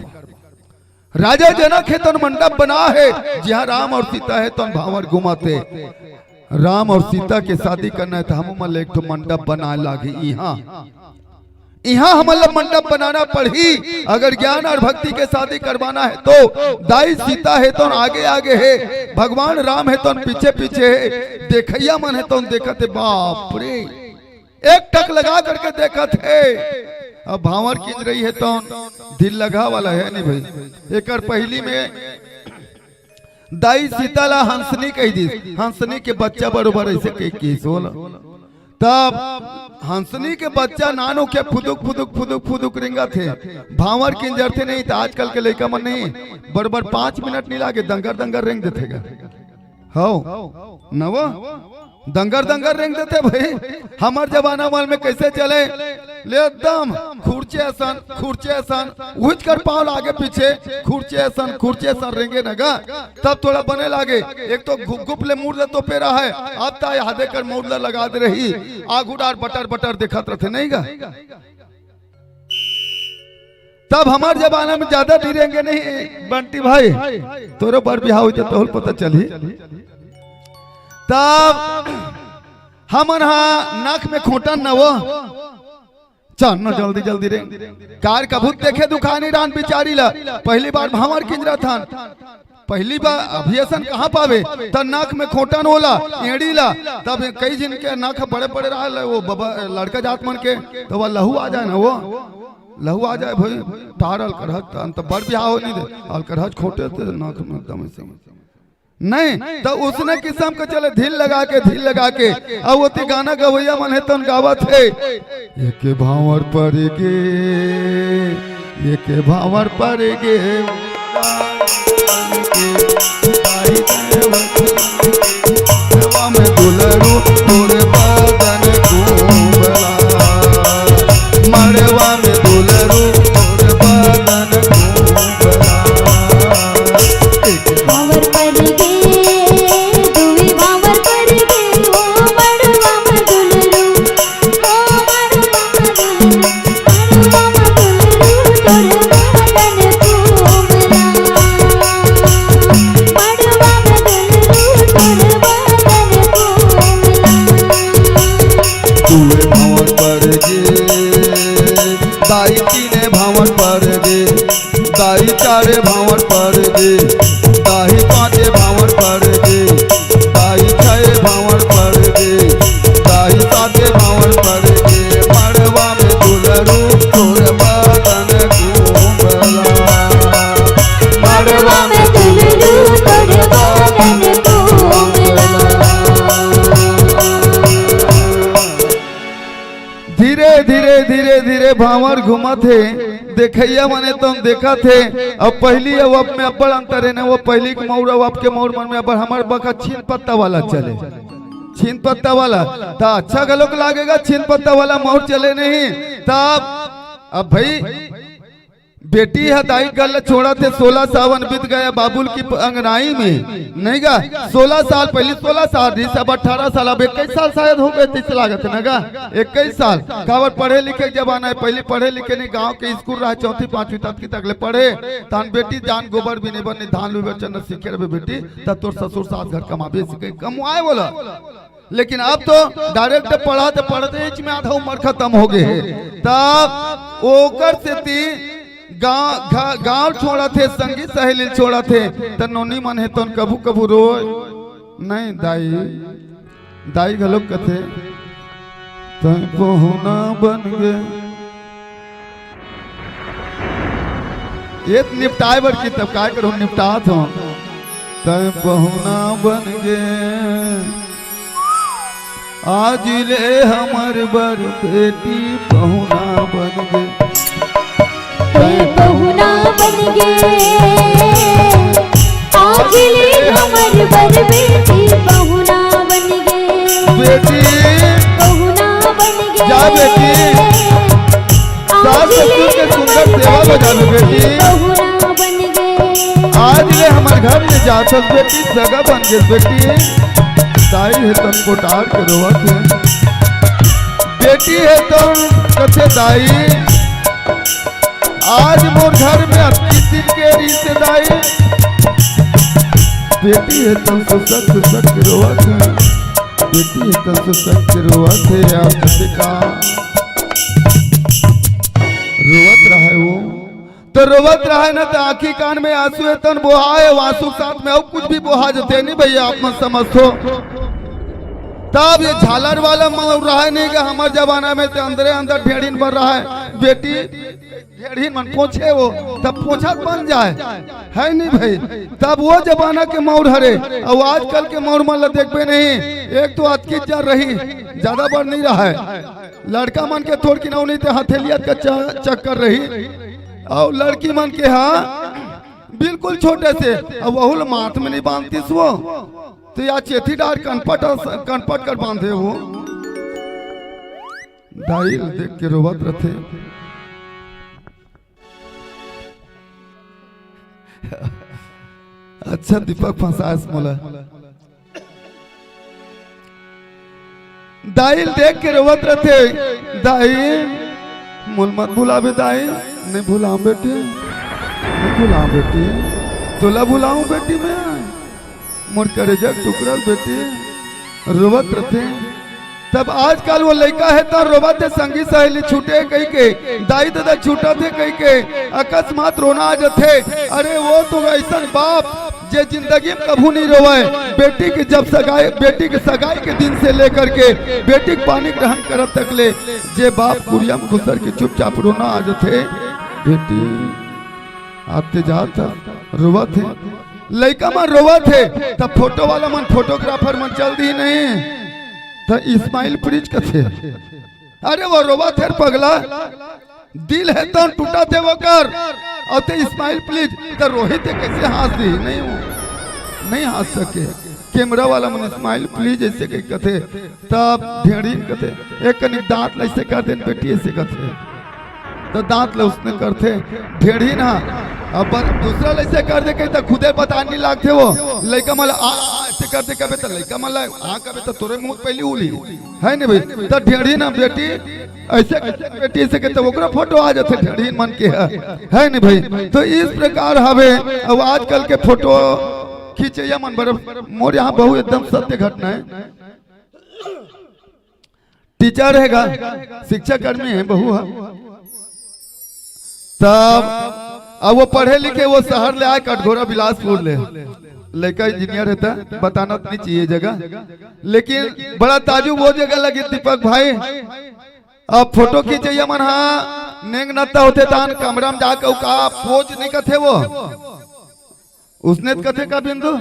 राजा जनक हे तौन मंडप बना हे, जिहाँ राम अउ सीता हे तौन भांवर घूमत हे। राम अउ सीता के शादी करना हे त हमू मन ल एक ठो मंडप बनाए लागही। इहाँ, इहाँ हमन ल मंडप बनाना पड़ही। अगर ज्ञान अउ भक्ति के शादी करवाना हे तो दाई सीता हे तौन आगे आगे हे, भगवान राम हे तौन पीछे पीछे हे, देखइया मन हे तौन देखत हे, बाप रे, एक टक लगा करके देखत हे। अब भांवर किंजरई हे तौन ढील लगा वाला हे नहीं भाई। एकर पहिली में दाई सीता ला हंसनी कहि दिस, हंसनी के बच्चा बरोबर अइसे कहि किस ओला। तब हंसनी के बच्चा नानू के फुदुक फुदुक फुदुक फुदुक रेंगत हे। भांवर किंजरथे नहीं त आजकल के लइका मन नहीं, बरोबर पाँच मिनट नहीं लागे, दंगर दंगर रेंग देथे गा। हव, नव दंगर दंगर रेंग देथे भाई। हमर जमाना मन में कैसे चले, ले एकदम खुरचे असन, खुरचे असन, उहिच कर पाँव ला आगे पीछे, खुरचे असन, खुरचे असन रेंगे न गा, तब थोड़ा बने लागे। एक तो गुप गुप ले मुड़ ले तोपे रहा है, अब ता यादे कर मुड़ ले लगा दे रही, आगू डार बटर बटर देखत रथे नहीं गा। तब हमर जमाना में ज्यादा ढील रेंगे नहीं बंटी भाई, तोरो बर बिहाव होइते तोहल पता चलही। तब हमन हा नाक में खोटन न वो, चल न जल्दी जल्दी रेंग। कार कभू देखे दुखानी रान बिचारी ला, पहली बार भांवर किंजरत हन। पहली बार अभी असन कहाँ पावे? त नाक में खोटन ओला, एड़ी ला, तब कई झिन के नाक बड़े बड़े रहल, वो बबा, लड़का जात मन के, तो वो लहू आ जाए ना, वो लहू आ जाए भाई, ठार अलकरहज, त अंत बड़ बिहाव हो नहीं दे, अलकरहज खोटे थे नाक में एकदम ऐसे। नहीं, तो उसने किस्म के चले ढील लगा के, ढील लगा के, अब ओती गाना गवैया मन हे तौन गावत हे, एक भांवर पर गे, एक भांवर पर गे, मड़वा में दुलरू तोर बदन कुंबला, मड़वा में दुलरू तोर बदन कुंबला। एक भांवर पर गे, दुई भांवर पर गे, ओ मड़वा में दुलरू, ओ मड़वा में दुलरू, मड़वा में दुलरू तोर बदन कुंबला। भांवर पड़ गे, दाई चारे भांवर पड़ गे, दाई पांचे भांवर पड़ गे, दाई छे भांवर पड़ गे, दाई साते भांवर पड़ गे। मड़वा में दुलरू तोर बदन कुंबला। मड़वा में दुलरू तोर बदन कुंबला। धीरे धीरे धीरे धीरे भांवर घूमत हे। देखइया मने तो देखत हे। अब पहिली अउ अब में अब्बड़ अंतर हे ना। वो पहिली के मउर अउ अब के मउर मन में अब्बड़, हमर बखत छीन पत्ता वाला चले, छीन पत्ता वाला। त अच्छा घलोक लागेगा, छीन पत्ता वाला मउर चले नहीं। तब अब भाई, बेटी ह दाई घर ल छोड़त हे, सोलह सावन बीत गया बाबुल की प-, अंगनाई में, नहीं गा? सोलह साल पहिली, सोलह साल रहिस, अब अठारह साल, अब इक्कीस साल शायद हो गए, तइसे लागत हे ना गा? इक्कीस साल। काबर, पढ़े लिखे के जमाना हे, पहिली पढ़े लिखे नहीं, गांव के स्कूल रहा, चौथी पांचवी तक की तक ले पढ़े। तहन बेटी जान गोबर बिने बर नहीं, धान लुए बर चलना सीखे रहे बेटी, तब तोर ससुर सास घर कमाबे सीखे, कमवाए बोला। लेकिन अब तो direct पढ़त पढ़त एच में आधा उम्र खत्म हो गए हे। तब ओकर सेती गांव, घ-, गांव छोड़त हे, संगी सहेली छोड़त हे, त नोनी मन हे तोन कभू कभू रोय नहीं दाई, दाई घलोक कथे, "तैं पहुना बन गे।" ये त निपटाए बर की, तब काय करो, निपटात हो। "तैं पहुना बन गे, आज ले हमर बर बेटी पहुना बन गे।" तैं पहुना बन गे, आज ले हमर बर बेटी पहुना बन गे। बेटी, पहुना बन गे। जा बेटी, सास ससुर के सुंदर सेवा बजाबे बेटी। पहुना बन गे। आज ले हमर घर में जाथस बेटी, सगा बन गे बेटी। दाई हे तन कोटार के रोवत हे। बेटी हे तन कथे दाई, आज मोर घर में अतकी दिन के रिश्तेदारी। बेटी हे तन सुसक सुसक के रोवत हे। बेटी हे तन सुसक के रोवत हे। आप कथे का रोवत रहा हे वो? तो रोवत रहा हे ना, तो आंखी कान में आंसू हे तन बोहा हे, आंसू के साथ में अउ कुछ भी बोहा जथे नहीं भैया, आप मन समझथो। तब ये झालर वाला मन रहा हे नहीं कि हमर जमाना में तो अंदरे अंदर ढेढ़िन बर रहा हे। बेटी ढेढ़िन मन पोछे वो, तब पोछत बन जाए, हे नहीं भाई? तब वो जमाना के मउर हरे, अउ आजकल के मउर मन ला देखबे नहीं, एक तो अतकी जर रही, ज्यादा बड़ नहीं रहा हे। लड़का मन के थोड़किन अउ नहीं ते हथेलिया का च-, चक्कर रही, अउ लड़की मन के हा बिल्कुल छोटे से, अउ वहू ला माथ में नहीं बांधतिस वो, तो या चेथी डार कनपट, कनपट कर बांधे वो। दाई ल देख के रोवत रथे। अच्छा दीपक फंसास मोला। दाई ल देख के रोवत रथे, "दाई, मोल मत भुलाबे दाई।" "नहीं भुलाऊं बेटी, नहीं भुलाऊं बेटी, तोला भुलाऊं बेटी मैं, मोर करेजा के टुकड़ा बेटी।" रोवत रथे। तब आजकल वो लइका हे त रोवत हे, संगी सहेली छूटे कहिके, दाई ददा छूटत हे कहिके, अकस्मात रोना आ जथे। अरे वो तो अइसन बाप जे जिंदगी में कभू नहीं रोवय, बेटी के जब सगाई, बेटी के सगाई के दिन से लेकर के बेटी के पानी ग्रहण करत तक ले जे बाप कुरिया में घुसर के चुपचाप रोना आ जथे, बेटी आते जात रोवत हे, लइका मन रोवत हे, त फोटो वाला मन, फोटोग्राफर मन चल दी नहीं, त स्माइल प्लीज कथे। अरे वो रोवत हे पगला, दिल हे तन टूटत हे वोकर, अउ ते स्माइल प्लीज, त रोहित हे कइसे हाँस दी? नहीं हो, नहीं हाँस सके। कैमरा वाला मन स्माइल प्लीज अइसे कहि कथे, तब ढेढ़िन कथे, "एक कनिक दांत ल अइसे कर देन बेटी," अइसे कथे, त दांत ल उसने करथे ढेढ़िन हा। अब दूसरा ल अइसे कर दे कही त खुदे पता नहीं लागथे वो। लइका मन ल आ, आ, अइसे कर दे कबे त लइका मन ल आ कबे त तोरे मुंह पहिली उली। हे नहीं भाई? त ढेढ़िन हा बेटी अइसे, बेटी अइसे कथे, ओकरा फोटो आ जाथे ढेढ़िन मन के, हे नहीं भाई? तो इस प्रकार हवे। अब आजकल के फोटो खींचइया मन बर, मोर यहाँ बहू एकदम सत्य घटना हे, टीचर हे गा, शिक्षा कर्मी हे बहू हा। तब अब वो पढ़े लिखे, वो शहर ले आए कटघोरा बिलासपुर ले। लड़का इंजीनियर है, तो बताना तो नहीं चाहिए जगह, लेकिन बड़ा ताजुब वो जगह लगे दीपक भाई। अब फोटो खींचैया मन हा नेंग नत्ता होथे तान कमरा में जाके का पोज नहीं कथे वो, उसने तो कथे का बिंदु।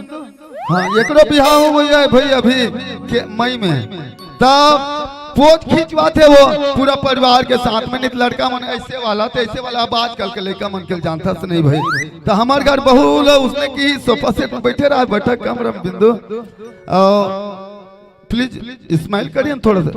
हाँ, एकरो बिहाव हो गया है भाई अभी के मई में। तब पोज खिंचवाथे वो पूरा परिवार के साथ में, नित लड़का मन ऐसे वाला तैसे वाला। अब आजकल के लड़का मन के जानता से नहीं भाई, तो हमार घर बहू लो उसने की सोफा सेट में बैठे रहा, बैठक कमरा में बिंदु। और प्लीज स्माइल करिए ना थोड़ा सा।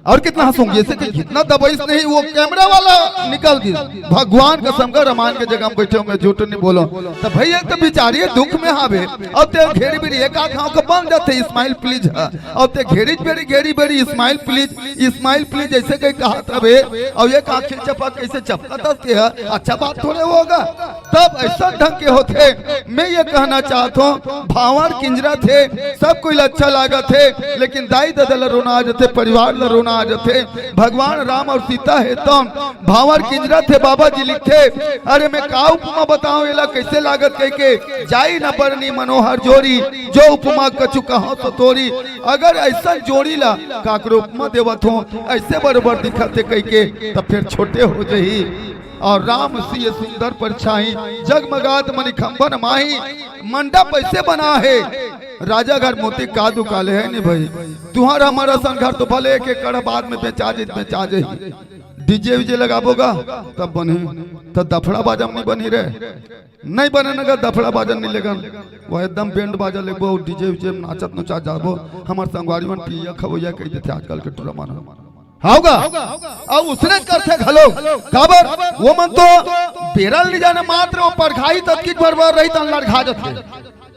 और कितना हंसूंगी, ऐसे कि जितना दबाइस नहीं, वो कैमरा वाला निकल गया। भगवान कसम का, रामायण के जगह में बैठे होंगे, झूठ नहीं बोलो। तो भैया तो बेचारी दुख में हावे, अब ते घेरी बेरी एक आँख हाँव के बन जाते, स्माइल प्लीज है। अब ते घेरी बेरी, घेरी बेरी स्माइल प्लीज, स्माइल प्लीज जैसे कहीं कहा तबे। और एक आँख चपक कैसे चपकत हंसते है, अच्छा बात थोड़े होगा। तब ऐसा ढंग के होथे। मैं ये कहना चाहत हूँ, भांवर किंजरथे, सब कोई ला अच्छा लागथे, लेकिन दाई ददा ला रोना आ जथे, परिवार ला रोना आ जथे। भगवान राम और सीता हे तो भांवर किंजरथे, बाबा जी लिखथे, अरे मैं का उपमा बताऊं, एला कैसे लागत कह के, जाई न बरनी मनोहर जोरी, जो उपमा कछु कहो तो तोरी। अगर ऐसा जोड़ी ला काकरो उपमा देवत हो, ऐसे बरोबर दिखत हे कह के, तब फिर छोटे हो जही। और राम सिय सुंदर परछाई, जगमगात मणिखंभन माही। मंडप ऐसे बना है, राजा घर मोती का दुकाले है नहीं भाई। तुहर हमर असन घर तो भले एक एकड़ बाद में बेचा जे, बेचा जे। डीजे वीजे लगाबो गा, तब बने, तब दफड़ा बाजा में नहीं बनी रे। नहीं बने नगा दफड़ा बाजा नहीं लेगन, वो एकदम बैंड बाजा लेबो, डीजे वीजे में नाचत नचा जाबो। हमर संगवारी मन पिया खवैया कह देथे आजकल के टूरा मन। हाव गा? अउ उसने करथे घलो। काबर? वो मन तो बेरा ल नहीं जाने मात्र वो परघाई ततकी भर बर रही तन लड़घा जथे।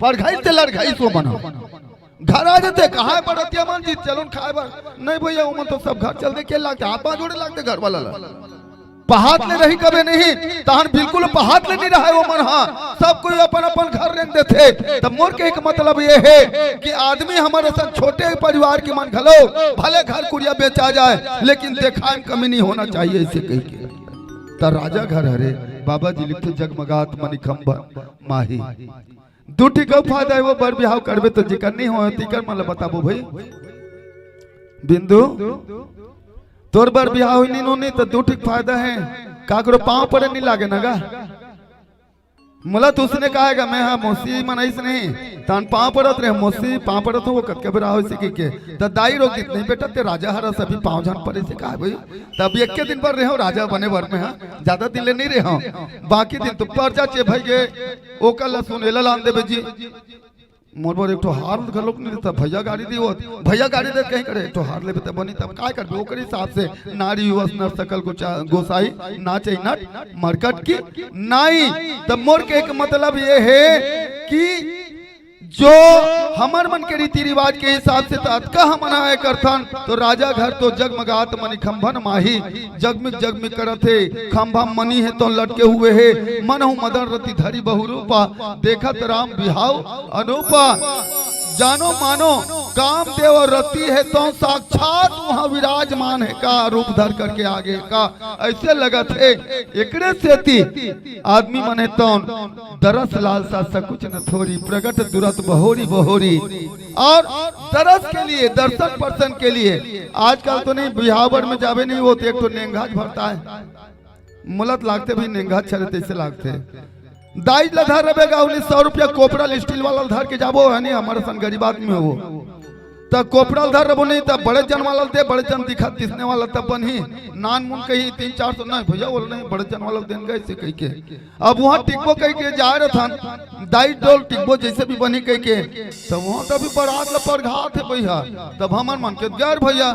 परघाई ते लड़घाई सो मन। घर आ जथे, कहाँ है बरतिया मन जी, चलो न खाए बर। नहीं भैया, वो मन तो सब घर चल दे, के लागथे, हाथ पाँव जोड़े लागथे घर वाला ला। पहात ले रही कबे नहीं, तहन बिल्कुल पहात ले नहीं रहा है वो मन हा। सब कोई अपन अपन घर रेंग देथे। तब मोर के एक मतलब ये है कि आदमी हमर असन छोटे परिवार के मन घलो, भले घर कुरिया बेचा जाए, लेकिन देखाए में कमी नहीं होना चाहिए, ऐसे कह के। त राजा घर हरे, बाबा जी लिखथे जगमगात मणिखंभ माही। दू ठी अउ फायदा है, वो बर बिहाव करबे तो जिकर नहीं हो, तिकर मन ल बताबो भाई। बिंदु, तोर बर बिहाव ही नहीं नोनी तो दू ठी फायदा है, काकरो पाँव पड़े नहीं लागे ना गा। मोला तो उसने कहा है गा, मैं हाँ मौसी मन आइस नहीं, तन पाँव पड़त रहे, मौसी पाँव पड़त हो, वो कतके बेरा हो इसे की के, त दाई रोक दित नहीं बेटा, ते राजा हरा सभी पाँव झन पड़े से कहा भाई, तब एक के दिन बर रहे हो राजा बने बर में, हाँ, ज्यादा दिन ले नहीं रहे हो, बाकी दिन तो पर जा चे भाई गे, ओकर ला सुन एला लान देबे जी। मोर बर एक ठो हार घलोक नहीं देता, भैया गाड़ी दी होत, भैया गाड़ी दे कहीं करे, एक ठो हार लेबे त बनी, तब काय करबे? ओकर हिसाब से नारी वस नर सकल गोचा-, गोसाई, नाचै नट मरकट की नाई। तब मोर के एक मतलब ये है कि जो हमर मन के रीति रिवाज के हिसाब से त अतका हमन आय करथन, तो राजा घर तो जगमगात मणिखंभन माही, जगमिग जगमिग करत हे, खंभा मनी हे तो लटके हुए हे, मन हूँ मदन रति धरी बहुरूपा, देखत राम बिहाव अनूपा। जानो मानो कामदेव रति हे तो साक्षात वहाँ विराजमान हे का, रूप धर करके आगे का, ऐसे लगत हे। एकरे सेती आदमी मन हे तो दरस लालसा सकुच न थोरी, प्रगट दुरत बहोरी बहोरी। और दरस के लिए, दर्शन पर्शन के लिए आजकल तो नहीं, बिहाव बर में जाबे नहीं होत, एक ठो नेंघाच भरता है। मोला त लागथे भाई नेंघाच छरे तैसे लागथे। दाई ला धर रबे गा, उन्नीस सौ रुपया कोपरा ल स्टील वाला ल धर के जाबो, है नहीं, हमर असन गरीब आदमी हो वो। त कोपरा ल धर रबो नहीं, त बड़े जन वाला ल दे, बड़े जन दिखत तिसने वाला तब बनही। नान मुन कही तीन चार सौ नहीं भैया, बोल नहीं, बड़े जन वाला ल देन गए से कह के। अब वहाँ टिकबो कह के जाए रथन, दाई डोल टिकबो जैसे भी बनी कह के, तब वहाँ तभी बारात ला परघात हे भैया। तब हमर मन के गैर भैया,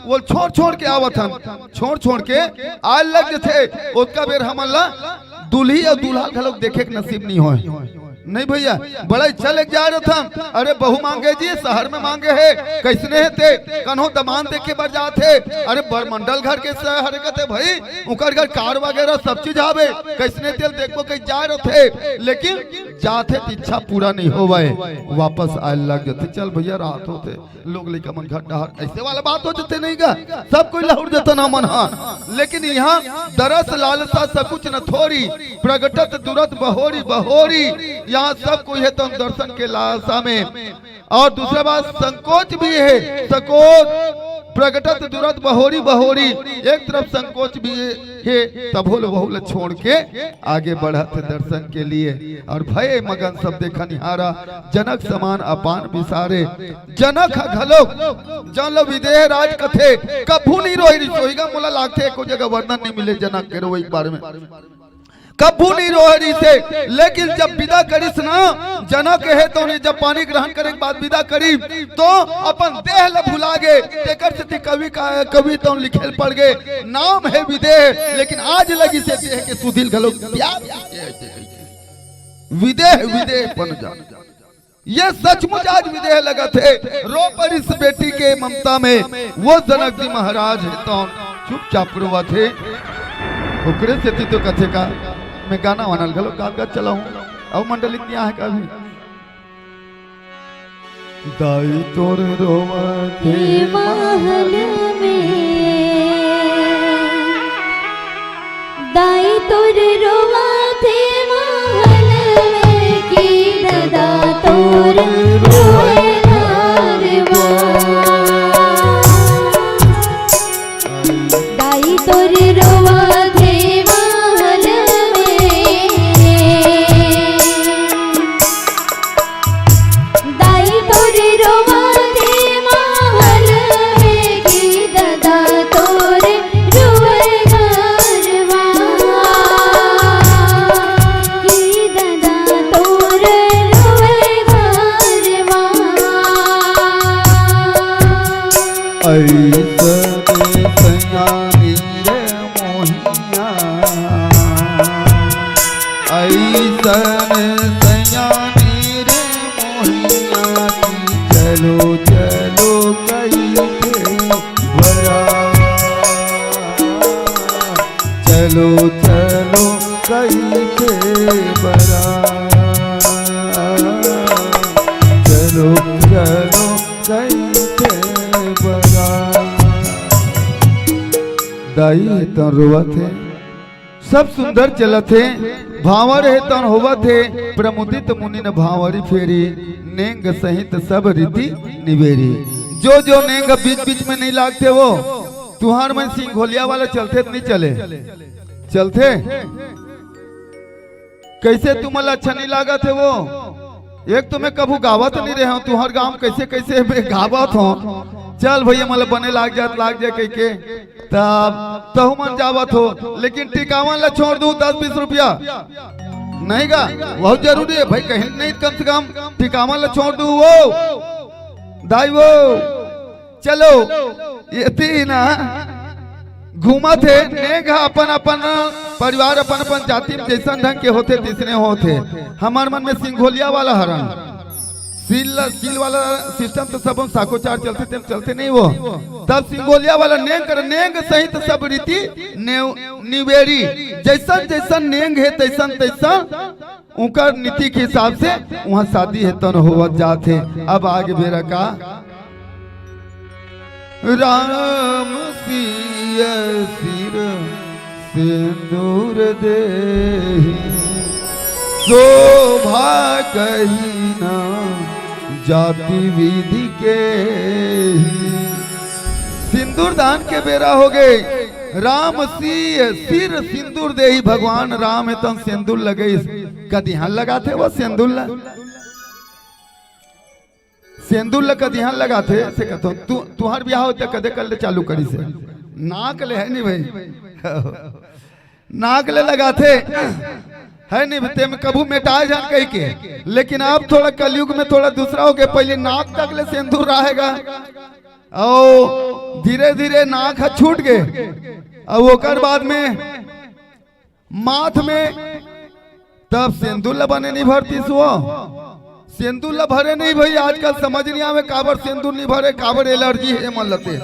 वो छोड़ छोड़ के आवत हन, छोड़ छोड़ के आए लग जथे, ओतका बेर हमन ला दुल्ही और दूल्हा घलोक देखे के नसीब नहीं होय। नहीं भैया, बड़ा इच्छा लेके जा रहे थे हम। अरे बहू मांगे जी, शहर में मांगे हे, कइसने हे ते? कन्हो दमान देखे बर जात हे। अरे बरमंडल घर के शहर कथे भाई, उनकर घर कार वगैरह सब चीज आवे, कइसने तेल देखबो कहीं जा रहे थे, लेकिन जात हे त इच्छा पूरा नहीं होवय, वापस आए लग जाथे। चल भैया, रात होथे, लोग लइका मन घर डहर, अइसे वाला बात हो जथे नहीं गा, सब कोई लहुर जथे ना मन हा। लेकिन यहाँ दरस लालसा सब कुछ न थोरी, प्रगटत दुरत बहोरी बहोरी, यहाँ सब कोई हे तो दर्शन के लालसा में। और दूसरा बात, संकोच भी हे, संकोच, प्रगटत दुरत बहोरी बहोरी, एक तरफ संकोच भी हे, तभो ल वहू ल छोड़ के आगे बढ़त हे दर्शन के लिए। और भय मगन सब देखनिहारा, जनक समान अपान बिसारे। जनक ह घलोक, जौन ल विदेह राज कथे, कभू नहीं रोय रिहिस। ओही गा मोला लागथे एको जगह वर्णन नहीं मिले जनक के रोय के बारे में, कभू नहीं रोय रिहिस हे। लेकिन जब विदा करिस ना, जनक हे तो उन्हें जब पानी ग्रहण करे के बाद विदा करी, तो अपन देह ल भुला गे। तेकर सेती कवि का, कवि तो लिखे ल पड़ गे, नाम हे विदेह, लेकिन आज लगिस हे देह के सुधि ल घलोक त्याग। विदेह, विदेह पन जा। ये सचमुच आज विदेह लगत हे। रो परिस बेटी के ममता में, वो जनक जी महाराज हे तो चुपचाप रोवत हे। ओकरे सेती तो कथे का, मैं गाना वाना ल घलोक गात गात चला हूँ। अउ मंडली के यहाँ हे का अभी? दाई तोर रोवत हे महल में, दाई तोर रोवत हे महल में, कि ददा तोर रोए घरवा। दाई तोर रोवत हे महल में, दाई तोर रोवत हे महल में, कि ददा तोर रोए घरवा, कि ददा तोर रोए घरवा। अइसन सयानी रे मोहिया, अइसन सयानी रे मोहिया, चलो चलो कहिथे बरा, चलो चलो कहिथे बरा, चलो चलो कहिथे बरा। दाई हे तो रोवत हे, सब सुंदर चलत हे, भांवर हे तन होवत हे, प्रमुदित मुनि न भांवरी फेरी, नेंग सहित सब रीति निबेरी। जो जो नेंग बीच बीच में नहीं लागथे वो, तुंहर मन सिंघोलिया वाला चलथे त नहीं चले? चलथे? कइसे तुमन ला अच्छा नहीं लागत हे वो? एक तो मैं कभू गावत नहीं रहे हूँ, तुंहर गाँव कइसे कइसे मैं गावत हूँ। चल भैया, मोला बने लाग जात, लाग जाए कहिके, तब तहू मन जावत हो, लेकिन टिकावन ला छोड़ दू, दस बीस रुपया नहीं गा, बहुत जरूरी हे भाई, कहीं नहीं कम से कम टिकावन ला छोड़ दू वो दाई वो। चलो, ये तीन घूमत हे, नेंग ह अपन अपन परिवार, अपन अपन जाति में जइसन ढंग के होथे, तइसने होथे। हमर मन में सिंघोलिया वाला हरन, सील, सील वाला सिस्टम तो सब साकोचार चलथे, तेन चलथे नहीं वो। तब सिंघोलिया वाला नेंग कर, नेंग सहित सब रीति नेव-, निवेरी, जइसन जइसन नेंग हे, तइसन तइसन उनकर नीति के हिसाब से वहाँ शादी हे तन होवत जात हे। अब आगे बेरा का, राम सिय सिर सिंदूर देहि, शोभा कही ना जाति विधि के। सिंदूर दान के बेरा हो गे। राम सिय सिर सिंदूर देहि, भगवान राम हे तन सिंदूर लगइस। कदिहन लगाथे वो सिंदूर ला? सेंदुर ल कदिहन लगाथे, से कथो, तू, तुहर बिहाव ते कदे कर ले चालू करिस हे? नाक ले हे नहीं भाई, नाक ले लगाथे, हे नहीं, ते में कभू मेटाए जान कहिके। लेकिन अब थोड़ा कलयुग में थोड़ा दूसरा हो गे, पहली नाक तक ले सेंदुर रहेगा, अउ धीरे-धीरे नाक ह छूट गे, अउ ओकर बाद में माथ में तब सेंदूर ला बने नहीं भरतीस वो। सेंदूर ला भरे नहीं भाई, आजकल समझ नहीं आवे काबर सेंदूर नहीं भरे, काबर एलर्जी हे मन लते।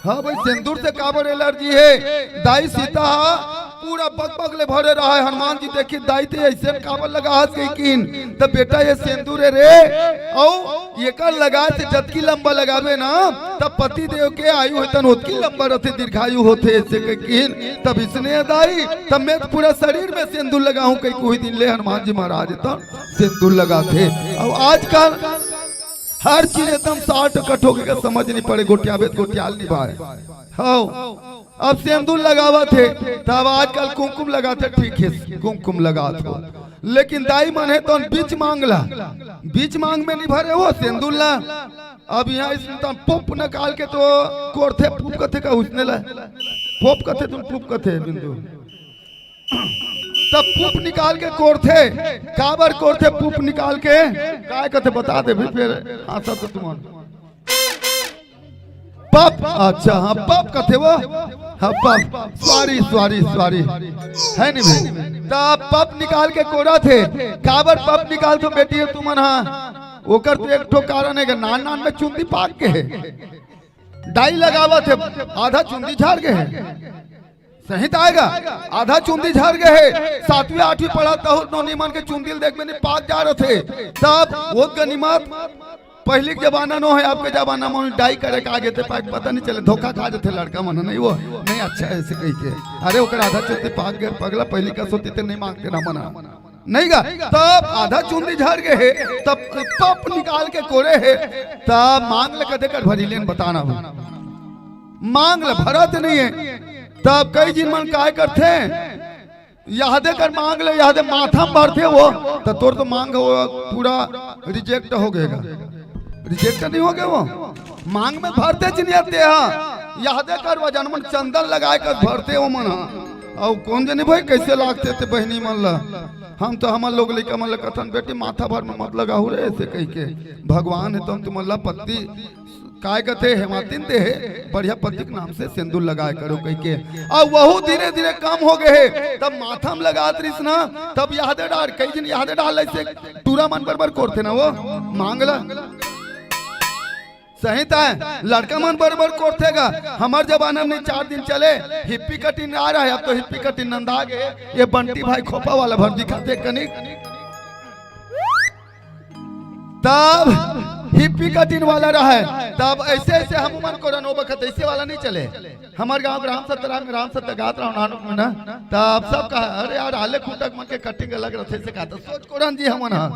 हाँ भाई, सेंदूर से काबर एलर्जी हे? दाई सीता हा पूरा बगबग ले भरे रहा है। हनुमान जी देखी दाई ते ऐसे काबर लगा हस कही किन, त बेटा ये सेंदूर हे रे, अउ एकर लगाए से जतकी लंबा लगाबे ना, तब पति देव के आयु होतन ओतकी लंबा रहते, दीर्घायु होते, ऐसे कही किन। तब इसने दाई, तब मैं तो पूरा शरीर में सेंदूर लगाहूं कही कोई दिन ले हनुमान जी महाराज तब सेंदूर लगाथे। अउ आजकल हर चीज एकदम साठ कट हो गए, समझ नहीं पड़े, गोटियाबे त गोटियाल नहीं बाय। हाँ, अब सेंदूर लगावत हे, तब आजकल कुमकुम लगाथे, ठीक है, कुमकुम लगात हो, लेकिन दाई मन हे तो बीच मांग ला, बीच मांग में नहीं भरे वो सेंदूर ला। अब यहाँ इसने तो पुप निकाल के तो कोरथे, पुप कथे का उसने ला, पुप कथे, तुम पुप कथे बिंदु। तब पुप निकाल के कोरथे, काबर कोरथे पुप निकाल के? काय कथे बता दे भी, फिर हाँ सब तो तुम पप, अच्छा हाँ पप कथे वो, हाँ पप, सॉरी सॉरी सॉरी, है नहीं भाई। तब पप निकाल के कोरथे, काबर पप निकाल तो बेटी हो तुमन, हाँ ओकर तो एक ठो कारण है कि नान नान में चुंदी पाक के है, दाई लगावत हे, आधा चुंदी झार गए हे। सही त आएगा, आधा चुंदी झार गए हे। सातवीं आठवीं पढ़ा तहु नोनी मन के चुंदी ल देख में नहीं पाक जा रहे थे। तब वो गनीमत, पहली के जमाना नो है, आपके जमाना में डाई करे का आगे थे, पाक पता नहीं चले, धोखा खा जाते लड़का मन, नहीं वो नहीं अच्छा है ऐसे कही के। अरे ओकर आधा चुंदी पाक गए पगला, पहली का सोती ते नहीं मांगते ना मना। नहीं गा, तब आधा चुंदी झड़ गए हे, तब पप निकाल के कोरे हे, तब मांग ले कदे कर भरी लेन बताना हो। मांग ले भरत नहीं है, तब कई जिन मन काय करथे, यहदे कर मांग ले, यहदे माथा में भरथे वो, तो तोर तो मांग वो पूरा रिजेक्ट हो गएगा। रिजेक्ट नहीं हो गए वो, मांग में भरते जिनिया ते हा, यहदे कर वजन मन चंदन लगाए कर भरते वो मन हा। अउ कौन जनी भाई कैसे लागते ते बहनी मन ला, हम तो हमर लोग लइका मन ला कथन बेटी माथा भर में मत लगाहू रे ऐसे कही के, भगवान है तो हम तुमन ला पत्ती काय कथे हेमातिन दे हे, बढ़िया पति के नाम से सेंदूर लगाए करो कही के। अब वहू धीरे धीरे कम हो गए हे, तब माथा में लगात रहिस ना, तब यहदे डार, कई दिन यहदे डार ऐसे टूरा मन बरबर कोरथे ना वो, मांगला। सही त है, लड़का मन बरबर कोरथे गा। हमर जमाना में चार दिन चले, हिप्पी कटिंग आ रहा है, अब तो हिप्पी कटिंग नंदा गए। ये बंटी भाई खोपा वाला भर दिखाते कनिक। तब हिप्पी कटिंग वाला रहा है, तब ऐसे ऐसे हम मन कोरन वो बखत ऐसे वाला नहीं चले। हमर गांव के राम सत्य, राम, राम सत्य गात रहा नानुक में ना, तब सब कहा, "अरे यार, आले खुटक मन के कटिंग अलग रहते," से कहा, तो सोच कोरन जी हमन हा।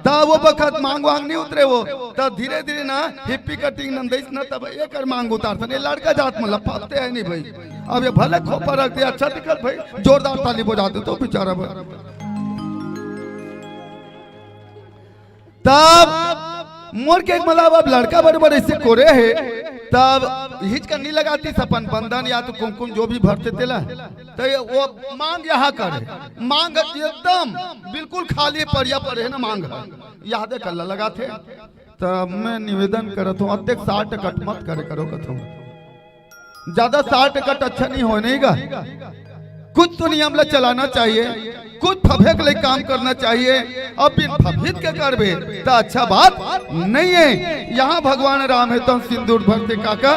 तब वो बखत मांग वांग नहीं उतरे वो, तब धीरे धीरे ना हिप्पी कटिंग नंदइस ना, तब एकर मांग उतारथन। ये लड़का जात मन ला पत्ते है नहीं भाई, अब ये भले खोपा रख दे, अच्छा दिखत भाई, जोरदार ताली बजा दे तो बेचारा भाई। तब मोर के मतलब अब लड़का बड़े बड़े ऐसे कोरे हे, तब हिचकन नहीं लगातीस अपन बंधन या तो कुमकुम जो भी भरते तेला, तो ये वो मांग यहाँ करे, मांग एकदम बिल्कुल खाली परिया पड़े हे ना मांग, यहदे कल्ला लगाथे। तब मैं निवेदन करत हूँ, अतेक साठ कट मत करे करो कथो। ज्यादा साठ कट अच्छा नहीं होने का। कुछ तो नियम ला चलाना चाहिए, कुछ फफे के लिए काम करना चाहिए। अब बिन फफित के करबे तो अच्छा बात नहीं है। यहाँ भगवान राम है तो सिंदूर भरते काका,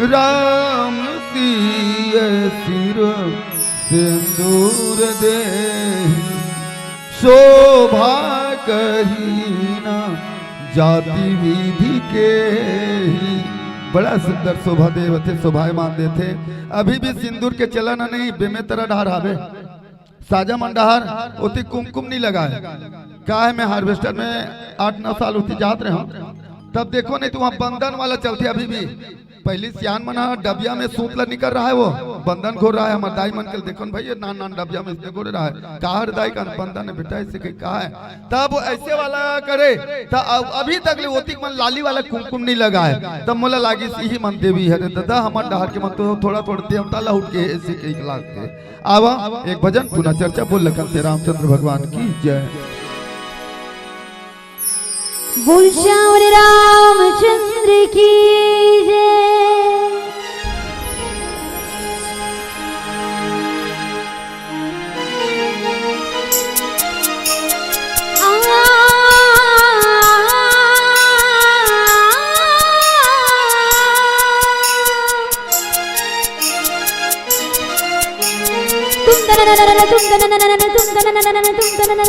राम सिय सिर सिंदूर दे शोभा कही ना जाति विधि के ही। बड़ा सुंदर शोभा देवथे, शोभायमान देथे। अभी भी सिंदूर के चलन नहीं, बेमेतरा डहर हावे। साजा मन डहर ओती कुमकुम नहीं लगाए। का है, मैं हार्वेस्टर में आठ नौ साल होती जात रहे हूँ, तब देखो नहीं तो वहाँ बंधन वाला चलते अभी भी। पहली सियान मन ह डबिया में सूत ला निकर रहा है, वो बंधन घोर रहा है। हमर दाई मन के देखन भाई, ये नान नान डबिया में इसने घोरे रहा है। का हर दाई का बंधन है बेटा, ऐसे कहीं कहा है। तब वो ऐसे वाला करे, तब अब अभी तक ले ओतिक मन लाली वाला कुमकुम नहीं लगाए। तब मोला लागिस यही मन देवी है रे दादा, हमर डहर के मन तो थोड़ा थोड़ा देवता ला उठ के ऐसे कहीं लागते। आवा एक भजन पुनः चर्चा बोल लखन से रामचंद्र भगवान की जय। बोल श्याम रामचंद्र की जय। बड़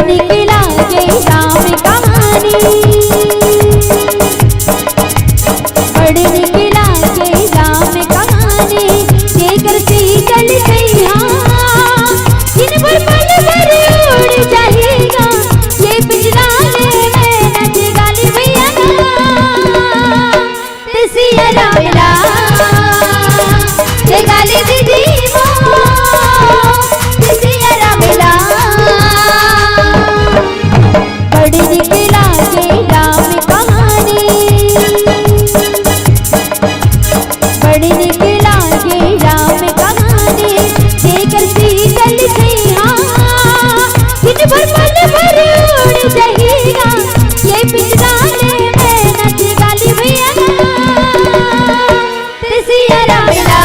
निक लागे राम कहानी, बड़ निक लागे राम कहानी, जेकर सीतल छैया दिन भर पल भर उड़ जाही गा, ये पिंजरा ले मैं नच गाली भैया ना। सिया राम ला, जय गाली दीदी मो, सिया राम ला। बड़ निक लागे राम कहानी, बड़ निक लागे राम कहानी, जेकर सीतल छैया दिन भर पल भर उड़ जाही गा, ये पिंजरा ले मैं नच गाली भैया ना। सिया राम ला,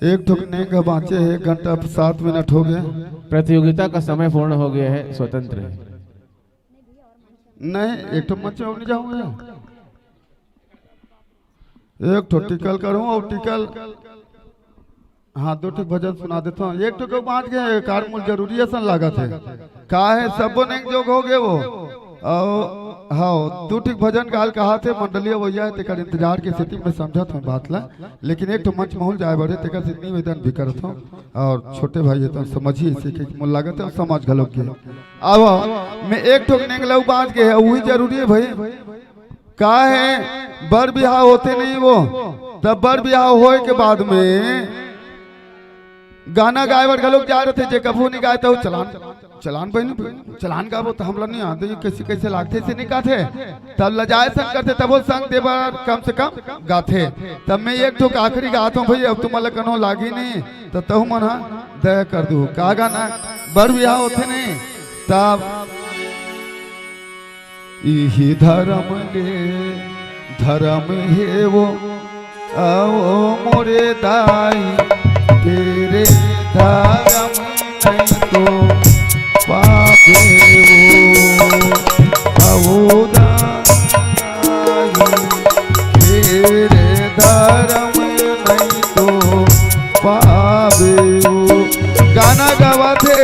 एक ठो नेंग बाँचे हे, एक घंटा सात मिनट हो गए। प्रतियोगिता का समय पूर्ण हो गया है, स्वतंत्र है। नहीं, एक ठो मंच में और नहीं जाऊंगा। एक ठो टिकल करूं और टिकल, हाँ, दो ठो भजन सुना देता हूँ। एक ठो के बाँच गए, कार मूल जरूरी असन लागत हे। का हे, सबो नेंग जोग हो गए वो। और हाँ, दो ठो भजन गाल कहा थे, मंडली अवैया हे, तेकर इंतजार के स्थिति में समझत हूँ बात ला। लेकिन एक ठो मंच महूल जाए बड़े, तेकर से निवेदन भी करत हूँ। और छोटे भाई हे तो समझिए, इसे के मोल लागत हे और समझ घलो के। अब मैं एक ठो नेंग लऊ बाँच गए हे, वही जरूरी हे भाई। का हे, बर बिहाव होथे नहीं वो, तब बर बिहाव होए के बाद में गाना गाए बर घलोक जाए रथे, जे कभू नहीं गाए त वो चलान, चलान बहिनी, चलान गाबो त हमला नहीं आते, ये कैसे, कैसे लागथे, से नहीं गाथे। तब लजाए संग करथे, तब वो संग दे बर कम से कम गाथे। तब मैं एक ठो आखिरी गात हूँ भैया, अब तुम ला कनो लागी नहीं, त तहु मन हा दया कर दू। का गाना, बर बिहाव होथे नहीं, तब इही धरम ले धरम हे वो, अवो मोरे दाई, तेरे धरम नहीं तो पाप हे वो, अवो दाई, तेरे धरम नहीं तो पाप हे वो। गाना गावा थे,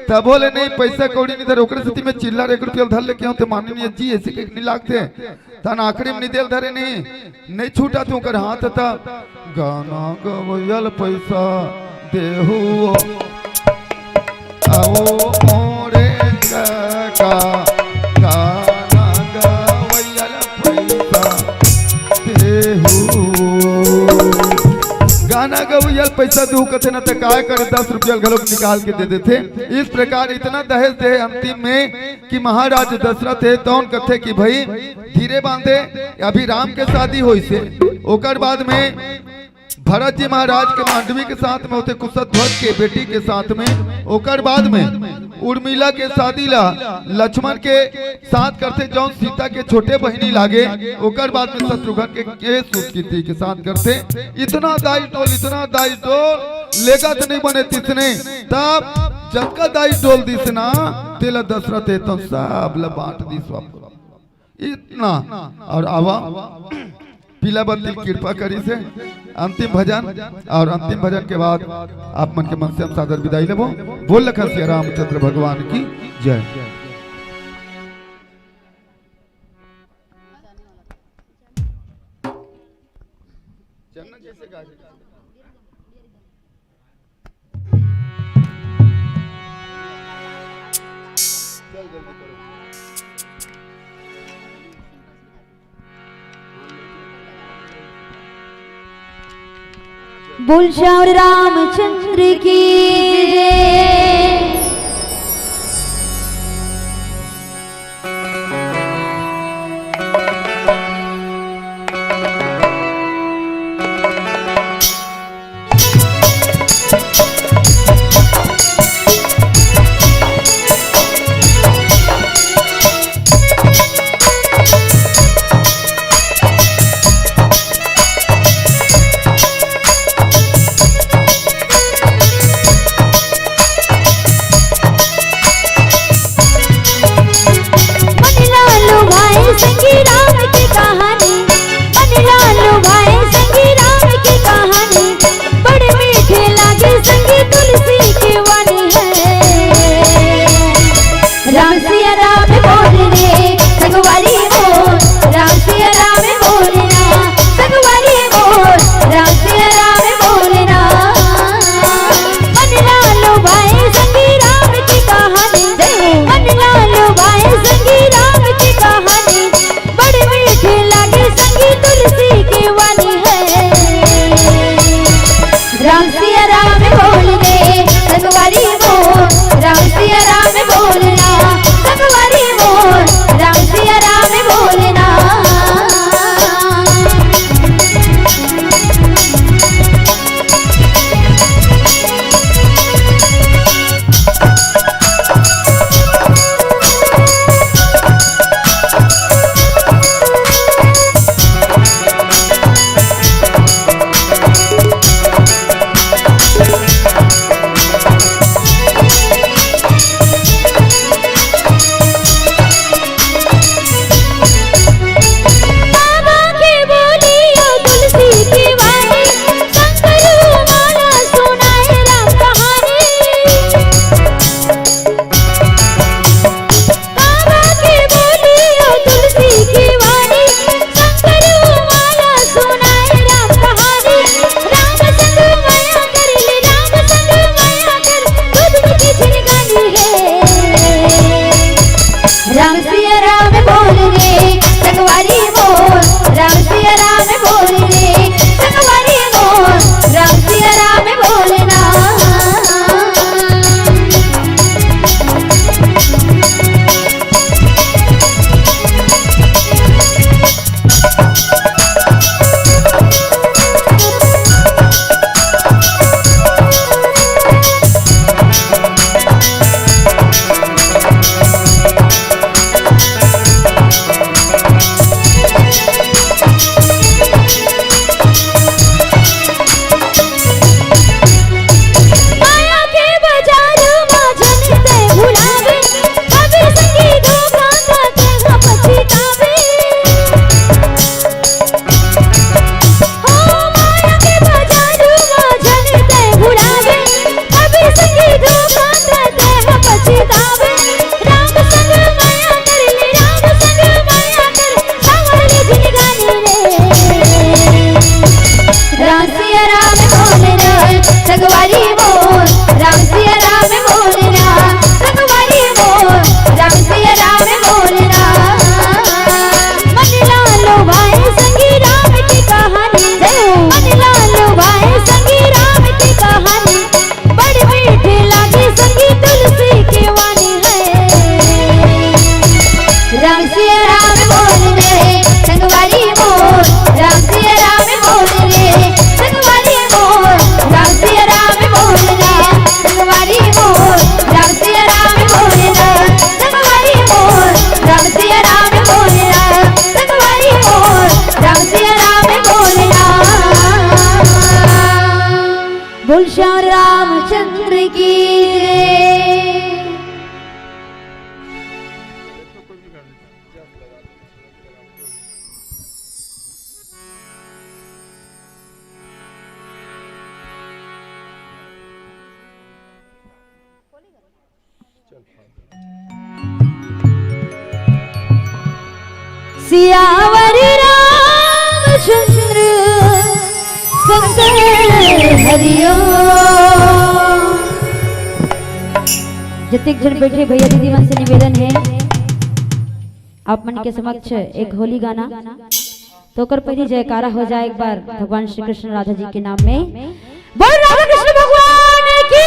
तभो ले नहीं, पैसा कौड़ी नहीं धरे, ओकरे सेती में चिल्लर एक रुपया धर लेके आऊं, ते माने नहीं जी, ऐसे के नहीं लागते। तन आखिरी में नहीं देल धरे नहीं, नहीं छूटा तू कर हाथ त। गाना गवयल पैसा देहु, आओ मोरे काका, गाना गवयल पैसा देहु। गाना गवयल पैसा देहु कथे न त काय करे, दस रुपया घलोक निकाल के दे देथे। इस प्रकार इतना दहेज दे अंतिम में कि महाराज दशरथ हे तौन कथे कि भाई धीरे बांधे, अभी राम के शादी होइसे, ओकर बाद में भरत जी महाराज के मांडवी के साथ में होथे, कुशध्वज के बेटी के साथ में, ओकर बाद में उर्मिला के शादी ला लक्ष्मण के साथ करथे, जौन सीता के छोटे बहिनी लागे, ओकर बाद में शत्रुघ्न के, के सुत कीर्ति के साथ करथे। इतना दाई डोल, इतना दाई डोल, लेगा तो नहीं बने तितने, तब जतका दाई डोल दिस ना, तेला दशरथ हे तो सब ला बांट दिस वापस। इतना। और आवा, पीला बत्ती कृपा करी से अंतिम भजन, और अंतिम भजन के बाद आप मन के मन से हम सादर विदाई लेबो। बोल लखन सिया रामचंद्र भगवान की जय। बोल श्याम रामचंद्र की जय। सियावर रामचंद्र संग हरिओ। जतेक झन बैठे भैया दीदी मन से निवेदन है, आप मन के समक्ष एक होली गाना, तो ओकर पहली जयकारा हो जाए एक बार भगवान श्री कृष्ण राधा जी के नाम में। बोल राधा कृष्ण भगवान की।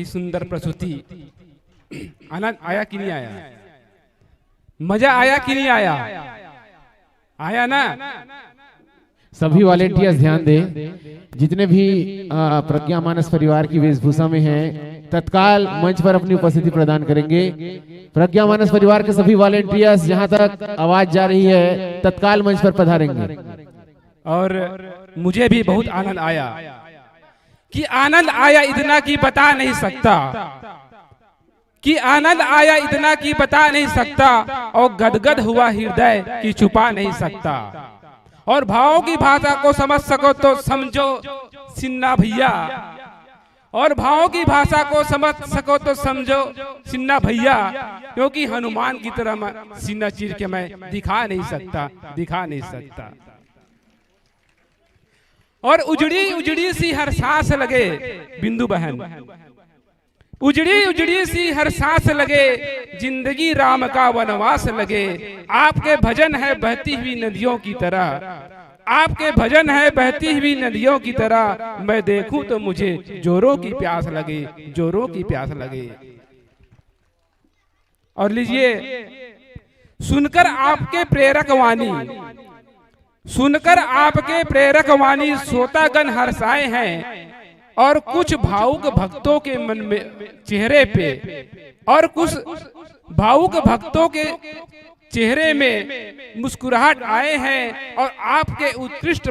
सुंदर प्रस्तुति। आनंद आया कि नहीं आया? मजा आया कि नहीं आया? आया ना? सभी वॉलेंटियर्स ध्यान दें, जितने भी अ, प्रज्ञा मानस परिवार की वेशभूषा में हैं, तत्काल मंच पर अपनी उपस्थिति प्रदान करेंगे। प्रज्ञा मानस परिवार के सभी वॉलेंटियर्स, जहां तक आवाज जा रही है, तत्काल मंच पर पधारेंगे। और मुझे भी बहुत आनंद आया कि आनंद आया इतना कि बता नहीं सकता, कि आनंद आया इतना कि बता नहीं सकता, और गदगद हुआ हृदय कि छुपा नहीं सकता। और भावों की भाषा को समझ सको तो समझो सिन्हा भैया, और भावों की भाषा को समझ सको तो समझो सिन्हा भैया, क्योंकि हनुमान की तरह मैं सीना चीर के मैं दिखा नहीं सकता, दिखा नहीं सकता। और उजड़ी उजड़ी सी हर सांस लगे, बिंदु बहन, उजड़ी उजड़ी सी हर सांस लगे, जिंदगी राम का वनवास लगे। आपके भजन है बहती हुई नदियों की तरह, आपके भजन है बहती हुई नदियों की तरह। मैं देखूं तो मुझे जोरों की प्यास लगे, जोरों की प्यास लगे। और लीजिए, सुनकर आपके प्रेरक वाणी, सुनकर आपके प्रेरक वाणी श्रोतागण हर्षाए हैं, और कुछ भावुक भक्तों के मन में, चेहरे पे, और कुछ भावुक भक्तों के चेहरे में मुस्कुराहट आए हैं, और आपके उत्कृष्ट